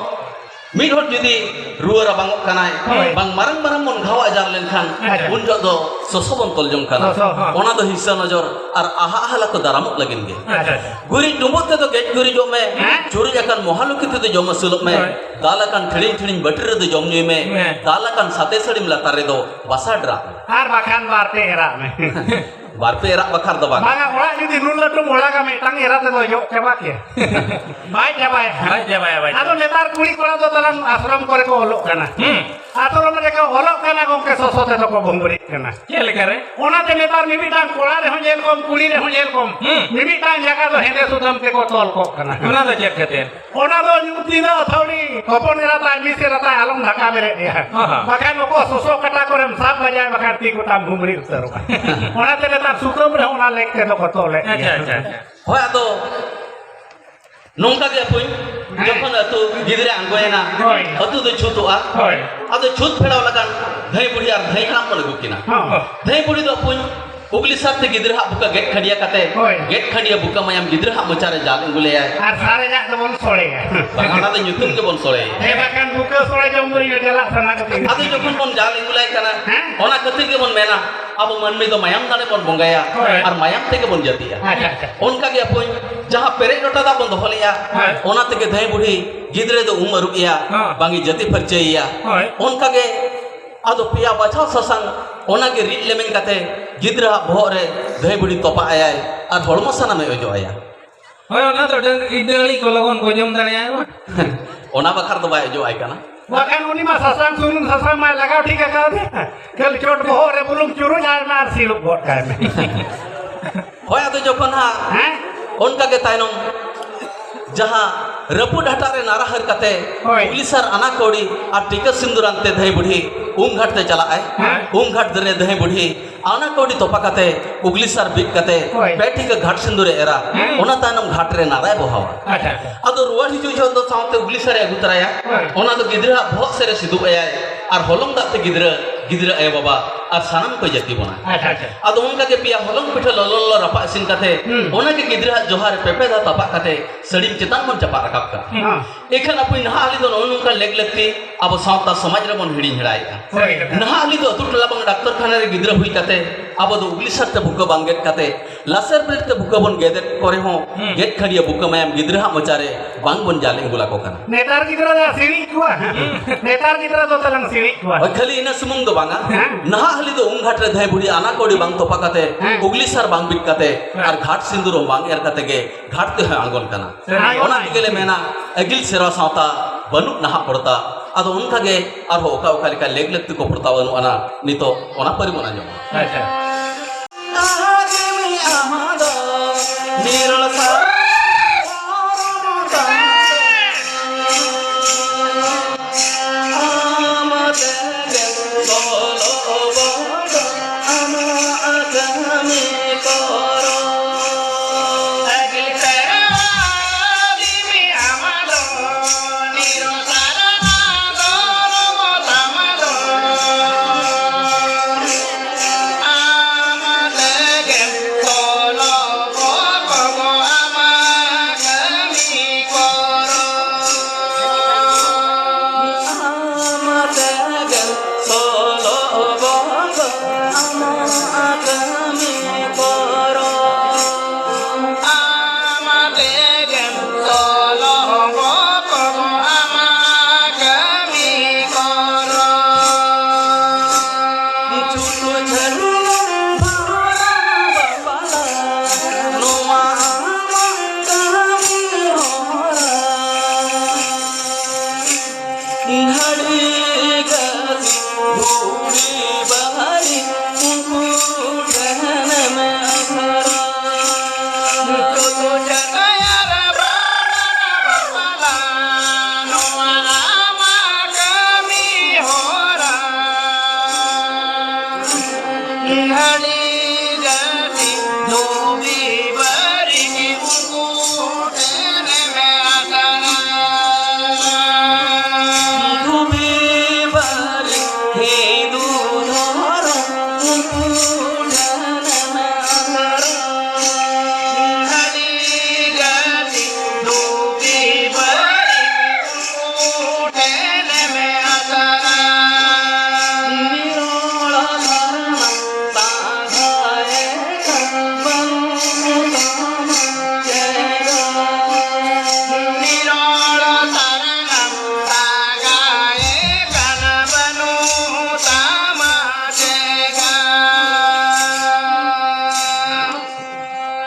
ᱢᱤᱫ ᱦᱚᱲ ᱡᱩᱫᱤ ᱨᱩᱣᱟᱹ ᱨᱟᱵᱟᱝᱚᱜ ᱠᱟᱱᱟᱭ, ᱦᱳᱭ᱾ ᱵᱟᱝ ᱢᱟᱨᱟᱝ ᱢᱟᱨᱟᱝ ᱵᱚᱱ ᱜᱷᱟᱣ ᱟᱡᱟᱨ ᱞᱮᱱᱠᱷᱟᱱ, ᱟᱪᱪᱷᱟ᱾ ᱩᱱ ᱡᱚᱦᱚᱜ ᱫᱚ ᱥᱚᱥᱚ ᱵᱚᱱ ᱛᱚᱞ ᱡᱚᱝ ᱠᱟᱱᱟ᱾ ᱥᱚᱥᱚ, ᱦᱚᱸ᱾ ᱚᱱᱟ ᱫᱚ ᱦᱤᱥᱟᱹ ᱱᱚᱡᱚᱨ ᱟᱨ ᱟᱦᱟ ᱟᱦᱞᱟ ᱠᱚ ᱫᱟᱨᱟᱢᱚᱜ ᱞᱟᱹᱜᱤᱫ ᱜᱮ᱾ ᱟᱪᱪᱷᱟ, ᱟᱪᱪᱷᱟ᱾ ᱜᱩᱨᱤᱡ ᱰᱩᱸᱵᱩᱜ ᱛᱮᱫᱚ ᱜᱮᱡ ᱜᱩᱨᱤᱡᱚᱜ ᱢᱮ, ᱦᱮᱸ? ᱪᱩᱨᱩᱡ ᱟᱠᱟᱱ ᱢᱚᱦᱟ ᱞᱩᱠᱷᱤ ᱛᱮᱫᱚ ᱡᱚᱢ ᱟᱹᱥᱩᱞᱚᱜ ᱢᱮ, ᱦᱳᱭ᱾ ᱫᱟᱞ ᱟᱠᱟᱱ ᱴᱷᱤᱲᱤᱧ ᱴᱷᱤᱲᱤᱧ ᱵᱟᱹᱴᱤ ᱨᱮᱫᱚ ᱡᱚᱢ ᱧᱩᱭ ᱢᱮ, ᱦᱮᱸ᱾ ᱫᱟᱞ ᱟᱠᱟᱱ ᱥᱟᱛᱮ ᱥᱟᱹᱲᱤᱢ ᱞᱟᱛᱟᱨ ᱨᱮᱫᱚ ᱵᱟᱥᱟ ᱰᱮᱨᱟᱜ ᱢᱮ᱾ ᱟᱨ ᱵᱟᱠᱷᱟᱱ ᱵᱟᱨ ᱯᱮ ᱮᱨᱟᱜ ᱢᱮ᱾ ᱵᱟᱨ ᱯᱮ ᱮᱨᱟᱜ ᱵᱟᱠᱷᱟᱨ ᱫᱚ ᱵᱟᱝ᱾ ᱵᱟᱝᱟ, ᱚᱲᱟᱜ ᱡᱩᱫᱤ ᱱᱩᱱ ᱞᱟᱹᱴᱩᱢ ᱚᱲᱟᱜᱟ, ᱢᱤᱫᱴᱟᱝ ᱮᱨᱟ ᱛᱮᱫᱚ ᱡᱚᱜ ᱪᱟᱵᱟ ᱠᱮᱭᱟ᱾ ᱵᱟᱭ ᱪᱟᱵᱟᱭᱟ᱾ ᱵᱟᱭ ᱪᱟᱵᱟᱭᱟ, ᱵᱟᱭ ᱟᱫᱚ ᱪᱟᱵᱟᱭᱟ᱾ ᱱᱮᱛᱟᱨ ᱠᱩᱲᱤ ᱠᱚᱲᱟ ᱫᱚ ᱛᱟᱞᱟᱝ ᱟᱥᱨᱚᱢ ᱠᱚᱨᱮ ᱠᱚ ᱚᱞᱚᱜ ᱠᱟᱱᱟ᱾ ᱦᱩᱸ᱾ ᱟᱥᱨᱚᱢ ᱨᱮᱠᱚ ᱚᱞᱚᱜ ᱠᱟᱱᱟ ᱜᱚᱢᱠᱮ, ᱥᱚᱥᱚ ᱛᱮᱫᱚ ᱠᱚ ᱵᱷᱩᱢᱵᱩᱨᱤᱜ ᱠᱟᱱᱟ᱾ ᱪᱮᱫ ᱞᱮᱠᱟ ᱨᱮ? ᱚᱱᱟᱛᱮ ᱱᱮᱛᱟᱨ ᱢᱤᱢᱤᱫᱴᱟᱝ ᱠᱚᱲᱟ ᱨᱮᱦᱚᱸ ᱧᱮᱞ ᱠᱚᱢ, ᱠᱩᱲᱤ ᱨᱮᱦᱚᱸ ᱧᱮᱞ ᱠᱚᱢ, ᱦᱩᱸ᱾ ᱢᱤᱢᱤᱫᱴᱟᱝ ᱡᱟᱸᱜᱟ ᱫᱚ ᱦᱮᱸᱫᱮ ᱥᱩᱛᱟᱹᱢ ᱛᱮᱠᱚ ᱛᱚᱞ ᱠᱚᱜ ᱠᱟᱱᱟ᱾ ᱚᱱᱟ ᱫᱚ ᱪᱮᱫ ᱠᱷᱟᱹᱛᱤᱨ? ᱚᱱᱟ ᱫᱚ ᱧᱩᱛ ᱧᱤᱫᱟᱹ ᱟᱹᱛᱷᱟᱹᱣᱲᱤ, ᱦᱚᱯᱚᱱ ᱮᱨᱟ ᱛᱟᱭ, ᱢᱤᱥ ᱮᱨᱟ ᱛᱟᱭ ᱟᱞᱚᱢ ᱰᱷᱟᱠᱟ ᱵᱮᱨᱮᱫ ᱮᱭᱟ᱾ ᱦᱚᱸ, ᱦᱚᱸ᱾ ᱵᱟᱠᱷᱟᱱ ᱚᱠᱚ ᱥᱚᱥᱚ ᱠᱟᱴᱟ ᱠᱚᱨᱮᱢ ᱥᱟᱵ ᱵᱟᱡᱟᱭ, ᱵᱟᱠᱷᱟᱱ ᱛᱤ ᱠᱚᱛᱟᱢ ᱵᱷᱩᱢᱲᱤ ᱩᱛᱟᱹᱨᱚᱜᱼᱟ᱾ ᱚᱱᱟᱛᱮ ᱱᱮᱛᱟᱨ ᱥᱩᱛᱟᱹᱢ ᱨᱮᱦᱚᱸ ᱚᱱᱟ ᱞᱮᱠ ᱛᱮᱫᱚ ᱠᱚ ᱛᱚᱞᱮᱫ ᱟᱪᱪᱷᱟ, ᱜᱮᱭᱟ᱾ ᱟᱪᱪᱷᱟ, ᱟᱪᱪᱷᱟ᱾ ᱦᱳᱭ, ᱟᱫᱚ ᱱᱚᱝᱠᱟ ᱜᱮ ᱟᱹᱯᱩᱧ, ᱦᱮᱸ᱾ ᱡᱚᱠᱷᱚᱱ ᱟᱹᱛᱩ ᱜᱤᱫᱽᱨᱟᱹ ᱟᱬᱜᱚᱭᱮᱱᱟ, ᱦᱳᱭ᱾ ᱟᱹᱛᱩ ᱫᱚ ᱪᱷᱩᱛᱩᱜᱼᱟ᱾ ᱦᱳᱭ᱾ ᱟᱫᱚ ᱪᱷᱩᱛ ᱯᱷᱮᱲᱟᱣ ᱞᱟᱜᱟᱱ ᱫᱷᱟᱹᱭ ᱵᱩᱲᱦᱤ ᱟᱨ ᱫᱷᱟᱹᱭ ᱦᱟᱲᱟᱢ ᱵᱚᱱ ᱟᱹᱜᱩ ᱠᱤᱱᱟ᱾ ᱦᱚᱸ᱾ ᱫᱷᱟᱹᱭ ᱵᱩᱲᱦᱤ ᱫᱚ ᱟᱹᱯᱩᱧ ᱩᱜᱽᱞᱤ ᱥᱟᱨ ᱛᱮ ᱜᱤᱫᱽᱨᱟᱹ ᱦᱟᱜ ᱵᱩᱠᱟᱹ ᱜᱮᱫ ᱠᱷᱟᱹᱰᱤᱭᱟ ᱠᱟᱛᱮ, ᱦᱳᱭ᱾ ᱜᱮᱫ ᱠᱷᱟᱹᱰᱤᱭᱟ ᱵᱩᱠᱟᱹ ᱢᱟᱭᱟᱢ ᱜᱤᱫᱽᱨᱟᱹ ᱦᱟᱜ ᱢᱚᱪᱟ ᱨᱮ ᱡᱟᱞ ᱟᱹᱜᱩ ᱞᱮᱭᱟᱭ᱾ ᱟᱨ ᱥᱟᱨᱮᱡᱟᱜ ᱫᱚᱵᱚᱱ ᱥᱚᱲᱮᱭᱟ᱾ ᱵᱟᱝ, ᱚᱱᱟ ᱫᱚ ᱧᱩᱛᱩᱢ ᱜᱮᱵᱚᱱ ᱥᱚᱲᱮᱭᱟ᱾ ᱦᱮᱸ, ᱵᱟᱠᱷᱟᱱ ᱵᱩᱠᱟᱹ ᱥᱚᱲᱮ ᱡᱚᱢ ᱫᱚ ᱤᱧ ᱫᱚ ᱪᱟᱞᱟᱜ ᱥᱟᱱᱟ ᱠᱟᱛᱮ᱾ ᱟᱫᱚ ᱡᱚᱠᱷᱚᱱ ᱵᱚᱱ ᱡᱟᱞ ᱟᱹᱜᱩ ᱞᱟᱭ ᱠᱟᱱᱟ, ᱦᱮᱸ᱾ ᱚᱱᱟ ᱠᱷᱟᱹᱛᱤᱨ ᱜᱮᱵᱚᱱ ᱢᱮᱱᱟ, ᱟᱵᱚ ᱢᱟᱹᱱᱢᱤ ᱫᱚ ᱢᱟᱭᱟᱢ ᱫᱟᱲᱮ ᱵᱚᱱ ᱵᱚᱸᱜᱟᱭᱟ, ᱦᱳᱭ᱾ ᱟᱨ ᱢᱟᱭᱟᱢ ᱛᱮᱜᱮ ᱵᱚᱱ ᱡᱟᱹᱛᱤᱜᱼᱟ᱾ ᱟᱪᱪᱷᱟ, ᱟᱪᱪᱷᱟ᱾ ᱚᱱᱠᱟ ᱜᱮ ᱟᱹᱯᱩᱧ, ᱡᱟᱦᱟᱸ ᱯᱮᱨᱮᱡ ᱞᱚᱴᱟ ᱫᱟᱜ ᱵᱚᱱ ᱫᱚᱦᱚ ᱞᱮᱜᱼᱟ, ᱦᱳᱭ᱾ ᱚᱱᱟ ᱛᱮᱜᱮ ᱫᱷᱟᱹᱭ ᱵᱩᱲᱦᱤ ᱜᱤᱫᱽᱨᱟᱹ ᱫᱚ ᱩᱢ ᱟᱹᱨᱩᱵ ᱮᱭᱟ, ᱦᱚᱸ᱾ ᱵᱟᱝ ᱮ ᱡᱟᱹᱛᱤ ᱯᱷᱟᱹᱨᱪᱟᱹᱭᱮᱭᱟ᱾ ᱦᱳᱭ᱾ ᱚᱱᱠᱟ ᱜᱮ ᱟᱫᱚ ᱯᱮᱭᱟ ᱵᱟᱪᱷᱟᱣ ᱥᱟᱥᱟᱝ ᱚᱱᱟ ᱜᱮ ᱨᱤᱫ ᱞᱮᱢᱮᱧ ᱠᱟᱛᱮ ᱜᱤᱫᱽᱨᱟᱹ ᱟᱜ ᱵᱚᱦᱚᱜ ᱨᱮ ᱫᱷᱟᱹᱭ ᱵᱩᱲᱦᱤ ᱛᱚᱯᱟ ᱟᱭᱟᱭ ᱟᱨ ᱦᱚᱲᱢᱚ ᱥᱟᱱᱟᱢᱮ ᱚᱡᱚᱜ ᱟᱭᱟ᱾ ᱦᱳᱭ, ᱚᱱᱟ ᱫᱚ ᱰᱟᱹᱝᱨᱤ, ᱰᱟᱹᱝᱨᱤ ᱠᱚ ᱞᱚᱜᱚᱱ ᱠᱚ ᱡᱚᱢ ᱫᱟᱲᱮᱭᱟᱜᱼᱟ ᱢᱟ᱾ ᱚᱱᱟ ᱵᱟᱠᱷᱨᱟ ᱫᱚ ᱵᱟᱭ ᱚᱡᱚᱜ ᱟᱭ ᱠᱟᱱᱟ᱾ ᱵᱟᱠᱷᱟᱱ ᱩᱱᱤ ᱢᱟ ᱥᱟᱥᱟᱝ ᱥᱩᱱᱩᱢ ᱥᱟᱥᱟᱝ ᱢᱟᱭ ᱞᱟᱜᱟᱣ ᱴᱷᱤᱠ ᱟᱠᱟᱫᱮ᱾ ᱠᱷᱟᱹᱞᱤ ᱪᱚᱴ ᱵᱚᱦᱚᱜ ᱨᱮ ᱵᱩᱞᱩᱝ ᱪᱩᱨᱩᱡ ᱟᱭ ᱢᱮ ᱟᱨ ᱥᱤᱞᱩᱯ ᱜᱚᱫ ᱠᱟᱭ ᱢᱮ᱾ ᱦᱳᱭ, ᱟᱫᱚ ᱡᱚᱠᱷᱚᱱ ᱦᱟᱸᱜ ᱦᱮᱸ? ᱚᱱᱠᱟ ᱜᱮ ᱛᱟᱭᱱᱚᱢ ᱡᱟᱦᱟᱸ ᱨᱟᱹᱯᱩᱫ ᱦᱟᱴᱟᱜ ᱨᱮ ᱱᱟᱨᱟ ᱦᱟᱹᱨ ᱠᱟᱛᱮ ᱦᱳᱭ᱾ ᱩᱜᱽᱞᱤ ᱥᱟᱨ ᱟᱱᱟ ᱠᱚᱣᱰᱤ ᱟᱨ ᱴᱤᱠᱟᱹ ᱥᱤᱸᱫᱩᱨ ᱟᱱᱛᱮ ᱫᱷᱟᱹᱭ ᱵᱩᱰᱷᱤ ᱩᱢ ᱜᱷᱟᱴ ᱛᱮ ᱪᱟᱞᱟᱜ ᱟᱭ᱾ ᱦᱮᱸ᱾ ᱩᱢ ᱜᱷᱟᱴ ᱨᱮ ᱫᱷᱟᱹᱭ ᱵᱩᱰᱷᱤ ᱟᱱᱟ ᱠᱚᱣᱰᱤ ᱛᱚᱯᱟ ᱠᱟᱛᱮ ᱩᱜᱽᱞᱤ ᱥᱟᱨ ᱵᱤᱫ ᱠᱟᱛᱮ ᱦᱳᱭ᱾ ᱯᱮ ᱴᱷᱤᱠᱟᱹ ᱜᱷᱟᱴ ᱥᱤᱸᱫᱩᱨ ᱮ ᱮᱨᱟ᱾ ᱦᱮᱸ᱾ ᱚᱱᱟ ᱛᱟᱭᱱᱚᱢ ᱜᱷᱟᱴ ᱨᱮ ᱱᱟᱨᱟᱭ ᱵᱚᱦᱟᱣᱟ᱾ ᱟᱪᱪᱷᱟ, ᱟᱪᱪᱷᱟ᱾ ᱟᱫᱚ ᱨᱩᱣᱟᱹᱲ ᱦᱤᱡᱩᱜ ᱡᱚᱦᱚᱜ ᱫᱚ ᱥᱟᱶᱛᱮ ᱩᱜᱽᱞᱤ ᱥᱟᱨᱮ ᱟᱹᱜᱩ ᱛᱚᱨᱟᱭᱟ᱾ ᱦᱳᱭ᱾ ᱚᱱᱟ ᱫᱚ ᱜᱤᱫᱽᱨᱟᱹ ᱟᱜ ᱵᱚᱦᱚᱜ ᱥᱮᱫ ᱨᱮ ᱥᱤᱫᱩᱵ ᱟᱭᱟᱭ ᱟᱨ ᱦᱚᱞᱚᱝ ᱫᱟᱜ ᱛᱮ ᱜᱤᱫᱽᱨᱟᱹ, ᱜᱤᱫᱽᱨᱟᱹ ᱟᱭᱳ ᱵᱟᱵᱟ ᱟᱨ ᱥᱟᱱᱟᱢ ᱠᱚᱭ ᱡᱟᱹᱛᱤ ᱵᱚᱱᱟ᱾ ᱟᱪᱪᱷᱟ, ᱟᱪᱪᱷᱟ᱾ ᱟᱫᱚ ᱚᱱᱠᱟ ᱜᱮ ᱯᱮᱭᱟ ᱦᱚᱞᱚᱝ ᱯᱤᱴᱷᱟᱹ ᱞᱚᱞᱚ ᱞᱚᱞᱚ ᱨᱟᱯᱟᱜ ᱤᱥᱤᱱ ᱠᱟᱛᱮ ᱦᱩᱸ᱾ ᱚᱱᱟ ᱜᱮ ᱜᱤᱫᱽᱨᱟᱹ ᱟᱜ ᱡᱚᱦᱟᱨ ᱨᱮ ᱯᱮ ᱯᱮ ᱫᱷᱟᱣ ᱛᱟᱯᱟᱜ ᱠᱟᱛᱮ ᱥᱟᱹᱲᱤᱢ ᱪᱮᱛᱟᱱ ᱵᱚᱱ ᱪᱟᱯᱟᱫ ᱨᱟᱠᱟᱵ ᱠᱟᱜᱼᱟ᱾ ᱦᱮᱸ᱾ ᱮᱱᱠᱷᱟᱱ ᱟᱵᱚ ᱱᱟᱦᱟᱜ ᱦᱟᱹᱞᱤ ᱫᱚ ᱱᱚᱜᱼᱚ ᱱᱚᱝᱠᱟ ᱞᱮᱠ ᱞᱟᱹᱠᱛᱤ ᱟᱵᱚ ᱥᱟᱶᱛᱟ ᱥᱚᱢᱟᱡᱽ ᱨᱮᱵᱚᱱ ᱦᱤᱲᱤᱧ ᱦᱮᱲᱟᱭᱮᱫᱼᱟ᱾ ᱦᱳᱭ᱾ ᱱᱟᱦᱟᱜ ᱦᱟᱹᱞᱤ ᱫᱚ ᱟᱹᱛᱩ ᱴᱚᱞᱟ ᱵᱟᱝ ᱰᱟᱠᱛᱚᱨ ᱠᱷᱟᱱᱟ ᱨᱮ ᱜᱤᱫᱽᱨᱟᱹ ᱦᱩᱭ ᱠᱟᱛᱮ ᱟᱵᱚ ᱫᱚ ᱩᱜᱽᱞᱤ ᱥᱟᱨ ᱛᱮ ᱵᱩᱠᱟᱹ ᱵᱟᱝ ᱜᱮᱫ ᱠᱟᱛᱮ ᱞᱟᱥᱮᱨ ᱵᱞᱮᱰ ᱛᱮ ᱵᱩᱠᱟᱹ ᱵᱚᱱ ᱜᱮᱫᱮᱫ ᱠᱚᱨᱮ ᱦᱚᱸ ᱦᱩᱸ᱾ ᱜᱮᱫ ᱠᱷᱟᱹᱰᱤᱭᱟᱹ ᱵᱩᱠᱟᱹ ᱢᱟᱭᱟᱢ ᱜᱤᱫᱽᱨᱟᱹ ᱦᱟᱜ ᱢᱚᱪᱟ ᱨᱮ ᱵᱟᱝ ᱵᱚᱱ ᱡᱟᱞ ᱮᱸᱜᱩᱞ ᱟᱠᱚ ᱠᱟᱱᱟ᱾ ᱱᱮᱛᱟᱨ ᱜᱤᱫᱽᱨᱟᱹ ᱫᱚ ᱥᱤᱬᱤᱡ ᱠᱚᱣᱟ᱾ ᱦᱩᱸ᱾ ᱱᱮᱛᱟᱨ ᱜᱤᱫᱽᱨᱟᱹ ᱫᱚ ᱛᱟᱞᱟᱝ ᱥᱤᱬᱤᱡ ᱠᱚᱣᱟ᱾ ᱦᱳᱭ, ᱠᱷᱟᱹᱞᱤ ᱤᱱᱟᱹ ᱥᱩᱢᱩᱝ ᱫᱚ ᱵᱟᱝᱟ᱾ ᱦᱮᱸ᱾ ᱱᱟᱦᱟᱜ ᱦᱟᱹᱞᱤ ᱫᱚ ᱩᱢ ᱜᱷᱟᱴ ᱨᱮ ᱫᱷᱟᱹᱭ ᱵᱩᱲᱦᱤ ᱟᱱᱟ ᱠᱚᱣᱰᱤ ᱵᱟᱝ ᱛᱚᱯᱟ ᱠᱟᱛᱮ ᱦᱮᱸ᱾ ᱩᱜᱽᱞᱤ ᱥᱟᱨ ᱵᱟᱝ ᱵᱤᱫ ᱠᱟᱛᱮ ᱦᱮᱸ᱾ ᱟᱨ ᱜᱷᱟᱴ ᱥᱤᱸᱫᱩᱨ ᱦᱚᱸ ᱵᱟᱝ ᱮᱨ ᱠᱟᱛᱮ ᱜᱮ ᱜᱷᱟᱴ ᱛᱮᱦᱚᱸᱭ ᱟᱬᱜᱚᱱ ᱠᱟᱱᱟ᱾ ᱦᱮᱸ᱾ ᱚᱱᱟ ᱛᱮᱜᱮ ᱞᱮ ᱢᱮᱱᱟ, ᱟᱹᱜᱤᱞ ᱥᱮᱨᱣᱟ ᱥᱟᱶᱛᱟ ᱵᱟᱹᱱᱩᱜ ᱱᱟᱦᱟᱜ ᱯᱚᱲᱛᱟ᱾ ᱟᱫᱚ ᱚᱱᱠᱟ ᱜᱮ ᱟᱨᱦᱚᱸ ᱚᱠᱟ ᱚᱠᱟ ᱞᱮᱠᱟ ᱞᱮᱠ ᱞᱟᱹᱠᱛᱤ ᱠᱚ ᱯᱚᱲᱛᱟ ᱵᱟᱹᱱᱩᱜ ᱟᱱᱟ, ᱱᱤᱛᱚᱜ ᱚᱱᱟ ᱯᱟᱹᱨᱤ ᱵᱚᱱ ᱟᱸᱡᱚᱢᱟ᱾ ᱟᱪᱪᱷᱟ᱾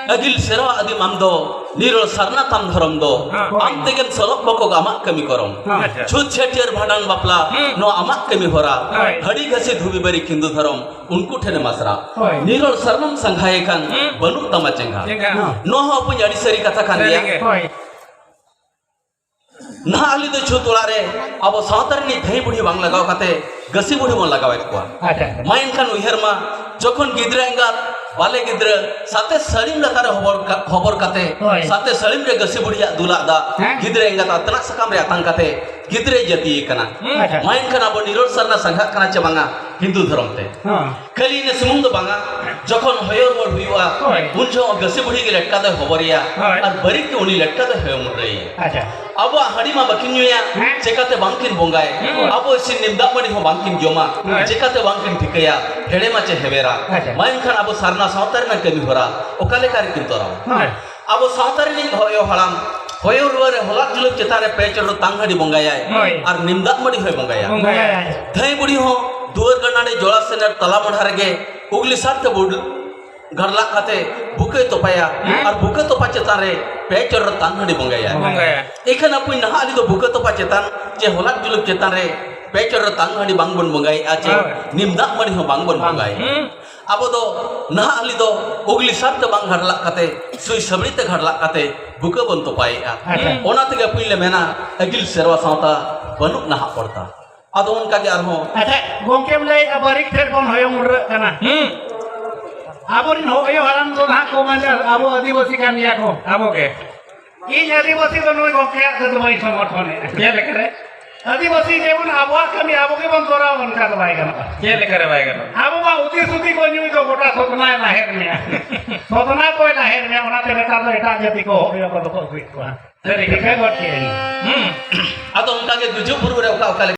ᱟᱹᱜᱤᱞ ᱥᱮᱨᱣᱟ ᱟᱹᱫᱤᱢ ᱟᱢ ᱫᱚ, ᱱᱤᱨᱚᱲ ᱥᱟᱨᱱᱟ ᱛᱟᱢ ᱫᱷᱚᱨᱚᱢ ᱫᱚ᱾ ᱦᱳᱭ᱾ ᱟᱢ ᱛᱮᱜᱮᱢ ᱥᱚᱨᱚᱜ ᱵᱚᱠᱚᱜ ᱟᱢᱟᱜ ᱠᱟᱹᱢᱤ ᱠᱚᱨᱚᱢ᱾ ᱦᱳᱭ᱾ ᱪᱷᱩᱛ ᱪᱷᱟᱹᱴᱭᱟᱹᱨ ᱵᱷᱟᱸᱰᱟᱱ ᱵᱟᱯᱞᱟ, ᱦᱩᱸ᱾ ᱱᱚᱣᱟ ᱟᱢᱟᱜ ᱠᱟᱹᱢᱤ ᱦᱚᱨᱟ᱾ ᱦᱳᱭ᱾ ᱦᱟᱹᱲᱤ ᱜᱷᱟᱹᱥᱤ ᱫᱷᱩᱵᱤ ᱵᱟᱹᱨᱤ ᱠᱤᱱᱫᱩ ᱫᱷᱚᱨᱚᱢ, ᱩᱱᱠᱩ ᱴᱷᱮᱱᱮᱢ ᱟᱥᱨᱟ᱾ ᱦᱳᱭ᱾ ᱱᱤᱨᱚᱲ ᱥᱟᱨᱱᱟᱢ ᱥᱟᱸᱜᱷᱟᱭᱮ ᱠᱷᱟᱱ, ᱦᱩᱸ᱾ ᱵᱟᱹᱱᱩᱜ ᱛᱟᱢᱟ ᱪᱮᱸᱜᱷᱟ᱾ ᱪᱮᱸᱜᱷᱟ᱾ ᱦᱩᱸ᱾ ᱱᱚᱣᱟ ᱦᱚᱸ ᱟᱵᱚᱧ ᱟᱹᱰᱤ ᱥᱟᱹᱨᱤ ᱠᱟᱛᱷᱟ ᱠᱟᱱ ᱜᱮᱭᱟ᱾ ᱥᱟᱹᱨᱤ ᱜᱮ᱾ ᱦᱳᱭ᱾ ᱱᱟᱦᱟᱜ ᱟᱹᱞᱤᱧ ᱫᱚ ᱪᱷᱩᱛ ᱚᱲᱟᱜ ᱨᱮ ᱟᱵᱚ ᱥᱟᱶᱛᱟ ᱨᱤᱱᱤᱡ ᱫᱷᱟᱹᱭ ᱵᱩᱲᱦᱤ ᱵᱟᱝ ᱞᱟᱜᱟᱣ ᱠᱟᱛᱮ ᱜᱟᱹᱥᱤ ᱵᱩᱲᱦᱤ ᱵᱚᱱ ᱞᱟᱜᱟᱣᱮᱫ ᱠᱚᱣᱟ᱾ ᱟᱪᱪᱷᱟ᱾ ᱢᱟ ᱮᱱᱠᱷᱟᱱ ᱩᱭᱦᱟᱹᱨ ᱢᱟ, ᱡᱚᱠᱷᱚᱱ ᱜᱤᱫᱽᱨᱟᱹ ᱮᱸᱜᱟᱛ, ᱵᱟᱞᱮ ᱜᱤᱫᱽᱨᱟᱹ, ᱥᱟᱛᱮ ᱥᱟᱹᱲᱤᱢ ᱞᱟᱛᱟᱨ ᱨᱮ ᱦᱚᱵᱚᱨ ᱠᱟ-, ᱦᱚᱵᱚᱨ ᱠᱟᱛᱮ, ᱦᱳᱭ᱾ ᱥᱟᱛᱮ ᱥᱟᱹᱲᱤᱢ ᱨᱮ ᱜᱟᱹᱥᱤ ᱵᱩᱲᱦᱤᱭᱟᱜ ᱫᱩᱞᱟᱜ ᱫᱟᱜ, ᱦᱮᱸ᱾ ᱜᱤᱫᱽᱨᱟᱹ ᱮᱸᱜᱟᱛ ᱟᱛᱱᱟᱜ ᱥᱟᱠᱟᱢ ᱨᱮ ᱟᱛᱟᱝ ᱠᱟᱛᱮ ᱜᱤᱫᱽᱨᱟᱹᱭ ᱡᱟᱹᱛᱤᱭᱮ ᱠᱟᱱᱟ᱾ ᱦᱩᱸ᱾ ᱟᱪᱪᱷᱟ᱾ ᱢᱟ ᱮᱱᱠᱷᱟᱱ ᱟᱵᱚ ᱱᱤᱨᱚᱲ ᱥᱟᱨᱱᱟ ᱥᱟᱸᱜᱷᱟᱜ ᱠᱟᱱᱟ ᱪᱮ ᱵᱟᱝᱟ ᱦᱤᱱᱫᱩ ᱫᱷᱚᱨᱚᱢ ᱛᱮ? ᱦᱚᱸ᱾ ᱠᱷᱟᱹᱞᱤ ᱤᱱᱟᱹ ᱥᱩᱢᱩᱝ ᱫᱚ ᱵᱟᱝᱟ, ᱡᱚᱠᱷᱚᱱ ᱦᱚᱭᱚ ᱨᱩᱣᱟᱹᱲ ᱦᱩᱭᱩᱜᱼᱟ, ᱦᱳᱭ᱾ ᱩᱱ ᱡᱚᱦᱚᱜ ᱜᱟᱹᱥᱤ ᱵᱩᱲᱦᱤ ᱜᱮ ᱞᱮᱴᱠᱟ ᱫᱚᱭ ᱦᱚᱵᱚᱨᱮᱭᱟ, ᱦᱳᱭ᱾ ᱟᱨ ᱵᱟᱹᱨᱤᱡ ᱜᱮ ᱩᱱᱤ ᱞᱮᱴᱠᱟ ᱫᱚᱭ ᱦᱚᱭᱚ ᱢᱩᱰᱨᱟᱹᱭᱮᱭᱟ᱾ ᱟᱪᱪᱷᱟ᱾ ᱟᱵᱚᱣᱟᱜ ᱦᱟᱺᱰᱤ ᱢᱟ ᱵᱟᱹᱠᱤᱱ ᱧᱩᱭᱟ, ᱦᱮᱸ᱾ ᱪᱮᱠᱟᱛᱮ ᱵᱟᱝᱠᱤᱱ ᱵᱚᱸᱜᱟᱭ? ᱦᱮᱸ᱾ ᱟᱵᱚ ᱤᱥᱤᱱ ᱱᱤᱢ ᱫᱟᱜ ᱢᱟᱹᱰᱤ ᱦᱚᱸ ᱵᱟᱝᱠᱤᱱ ᱡᱚᱢᱟ, ᱦᱮᱸ᱾ ᱪᱮᱠᱟᱛᱮ ᱵᱟᱝᱠᱤᱱ ᱴᱷᱤᱠᱟᱹᱭᱟ ᱦᱮᱲᱮᱢᱟ ᱪᱮ ᱦᱮᱣᱮᱨᱟ? ᱟᱪᱪᱷᱟ᱾ ᱢᱟ ᱮᱱᱠᱷᱟᱱ ᱟᱵᱚ ᱥᱟᱨᱱᱟ ᱥᱟᱶᱛᱟ ᱨᱮᱱᱟᱜ ᱠᱟᱹᱢᱤ ᱦᱚᱨᱟ ᱚᱠᱟ ᱞᱮᱠᱟ ᱨᱮᱠᱤᱱ ᱛᱚᱨᱟᱣᱟ? ᱦᱮᱸ᱾ ᱟᱵᱚ ᱥᱟᱶᱛᱟ ᱨᱤᱱᱤᱡ ᱦᱚᱭᱚ ᱦᱟᱲᱟᱢ, ᱦᱚᱭᱚ ᱨᱩᱣᱟᱹ ᱨᱮ ᱦᱚᱞᱟᱫ ᱡᱩᱞᱩᱯ ᱪᱮᱛᱟᱱ ᱨᱮ ᱯᱮ ᱪᱚᱰᱚᱨ ᱛᱟᱝ ᱦᱟᱺᱰᱤ ᱵᱚᱸᱜᱟᱭᱟᱭ, ᱦᱳᱭ᱾ ᱟᱨ ᱱᱤᱢ ᱫᱟᱜ ᱢᱟᱹᱰᱤ ᱦᱚᱸᱭ ᱵᱚᱸᱜᱟᱭᱟ᱾ ᱵᱚᱸᱜᱟᱭᱟᱭ᱾ ᱫᱷᱟᱹᱭ ᱵᱩᱲᱦᱤ ᱦᱚᱸ ᱫᱩᱣᱟᱹᱨ ᱜᱟᱰᱟ ᱨᱮ ᱡᱚᱲᱟ ᱥᱮᱱᱮᱨ ᱛᱟᱞᱟ ᱢᱚᱰᱷᱟ ᱨᱮᱜᱮ ᱩᱜᱽᱞᱤ ᱥᱟᱨ ᱛᱮ ᱵᱩᱰ-, ᱜᱷᱟᱰᱞᱟᱜ ᱠᱟᱛᱮ ᱵᱩᱠᱟᱹᱭ ᱛᱚᱯᱟᱭᱟ, ᱦᱮᱸ᱾ ᱟᱨ ᱵᱩᱠᱟᱹ ᱛᱚᱯᱟ ᱪᱮᱛᱟᱱ ᱨᱮ ᱯᱮ ᱪᱚᱰᱚᱨ ᱛᱟᱝ ᱦᱟᱺᱰᱤ ᱵᱚᱸᱜᱟᱭᱟ᱾ ᱵᱚᱸᱜᱟᱭᱟ᱾ ᱮᱱᱠᱷᱟᱱ ᱟᱵᱚ ᱱᱟᱦᱟᱜ ᱟᱹᱞᱤ ᱫᱚ ᱵᱩᱠᱟᱹ ᱛᱚᱯᱟ ᱪᱮᱛᱟᱱ ᱪᱮ ᱦᱚᱞᱟᱫ ᱡᱩᱞᱩᱯ ᱪᱮᱛᱟᱱ ᱨᱮ ᱯᱮ ᱪᱚᱰᱚᱨ ᱛᱟᱝ ᱦᱟᱺᱰᱤ ᱵᱟᱝ ᱵᱚᱱ ᱵᱚᱸᱜᱟᱭᱮᱫᱼᱟ ᱪᱮ ᱦᱳᱭ᱾ ᱱᱤᱢ ᱫᱟᱜ ᱢᱟᱹᱰᱤ ᱦᱚᱸ ᱵᱟᱝ ᱵᱚᱱ ᱵᱟᱝ᱾ ᱵᱚᱸᱜᱟᱭᱮᱫᱼᱟ᱾ ᱦᱩᱸ᱾ ᱟᱵᱚ ᱫᱚ ᱱᱟᱦᱟᱜ ᱟᱹᱞᱤ ᱫᱚ ᱩᱜᱽᱞᱤ ᱥᱟᱨ ᱛᱮ ᱵᱟᱝ ᱜᱷᱟᱰᱞᱟᱜ ᱠᱟᱛᱮ, ᱥᱩᱭ ᱥᱟᱹᱵᱲᱤ ᱛᱮ ᱜᱷᱟᱰᱞᱟᱜ ᱠᱟᱛᱮ ᱵᱩᱠᱟᱹ ᱵᱚᱱ ᱛᱚᱯᱟᱭᱮᱫᱼᱟ᱾ ᱟᱪᱪᱷᱟ᱾ ᱚᱱᱟ ᱛᱮᱜᱮ ᱟᱹᱯᱩᱧ ᱞᱮ ᱢᱮᱱᱟ, ᱟᱹᱜᱤᱞ ᱥᱮᱨᱣᱟ ᱥᱟᱶᱛᱟ ᱵᱟᱹᱱᱩᱜ ᱱᱟᱦᱟᱜ ᱯᱚᱲᱛᱟ᱾ ᱟᱫᱚ ᱚᱱᱠᱟ ᱜᱮ ᱟᱨᱦᱚᱸ ᱟᱪᱪᱷᱟ, ᱜᱚᱢᱠᱮᱢ ᱞᱟᱹᱭᱮᱫᱼᱟ, ᱵᱟᱹᱲᱤᱡ ᱴᱷᱮᱱ ᱵᱚᱱ ᱦᱚᱭᱚ ᱢᱩᱰᱨᱟᱹᱜ ᱠᱟᱱᱟ᱾ ᱦᱩᱸ᱾ ᱟᱵᱚᱨᱮᱱ ᱦᱚᱭᱚ ᱦᱟᱲᱟᱢ ᱫᱚ ᱱᱟᱦᱟᱜ ᱠᱚ ᱢᱮᱱᱟ, ᱟᱵᱚ ᱟᱹᱫᱤᱵᱟᱹᱥᱤ ᱠᱟᱱ ᱜᱮᱭᱟ ᱠᱚ᱾ ᱟᱵᱚ ᱜᱮ᱾ ᱤᱧ ᱟᱹᱫᱤᱵᱟᱹᱥᱤ ᱫᱚ ᱱᱩᱭ ᱜᱚᱢᱠᱮᱭᱟᱜ ᱛᱮᱫᱚ ᱵᱟᱹᱧ ᱥᱚᱢᱚᱨᱛᱷᱚᱱᱮᱫᱼᱟ᱾ ᱪᱮᱫ ᱞᱮᱠᱟᱨᱮ? ᱟᱹᱫᱤᱵᱟᱹᱥᱤ ᱡᱮᱢᱚᱱ ᱟᱵᱚᱣᱟᱜ ᱠᱟᱹᱢᱤ ᱟᱵᱚ ᱜᱮᱵᱚᱱ ᱠᱚᱨᱟᱣᱟ, ᱚᱱᱠᱟ ᱫᱚ ᱵᱟᱭ ᱜᱟᱱᱚᱜᱼᱟ᱾ ᱪᱮᱫ ᱞᱮᱠᱟᱨᱮ ᱵᱟᱭ ᱜᱟᱱᱚᱜᱼᱟ? ᱟᱵᱚ ᱢᱟ ᱩᱛᱤ ᱥᱩᱛᱤ ᱠᱚ ᱧᱩᱭ ᱫᱚ, ᱜᱚᱴᱟ ᱥᱚᱛᱱᱟᱭ ᱞᱟᱦᱮᱨ ᱢᱮᱭᱟ᱾ ᱥᱚᱛᱱᱟ ᱠᱚᱭ ᱞᱟᱦᱮᱨ ᱢᱮᱭᱟ, ᱚᱱᱟᱛᱮ ᱱᱮᱛᱟᱨ ᱫᱚ ᱮᱴᱟᱜ ᱡᱟᱹᱛᱤ ᱠᱚ ᱦᱚᱲ ᱠᱚᱫᱚ ᱠᱚ ᱟᱹᱜᱩᱭᱮᱫ ᱠᱚᱣᱟ᱾ ᱥᱟᱹᱨᱤ ᱜᱮ᱾ ᱴᱷᱤᱠᱟᱹ ᱜᱚᱫ ᱠᱮᱜᱼᱟᱹᱧ᱾ ᱦᱩᱸ᱾ ᱟᱫᱚ ᱚᱱᱠᱟ ᱜᱮ ᱜᱩᱡᱩᱜ ᱵᱩᱨᱩ ᱨᱮ ᱚᱠᱟ ᱚᱠᱟ ᱞᱮᱠᱟ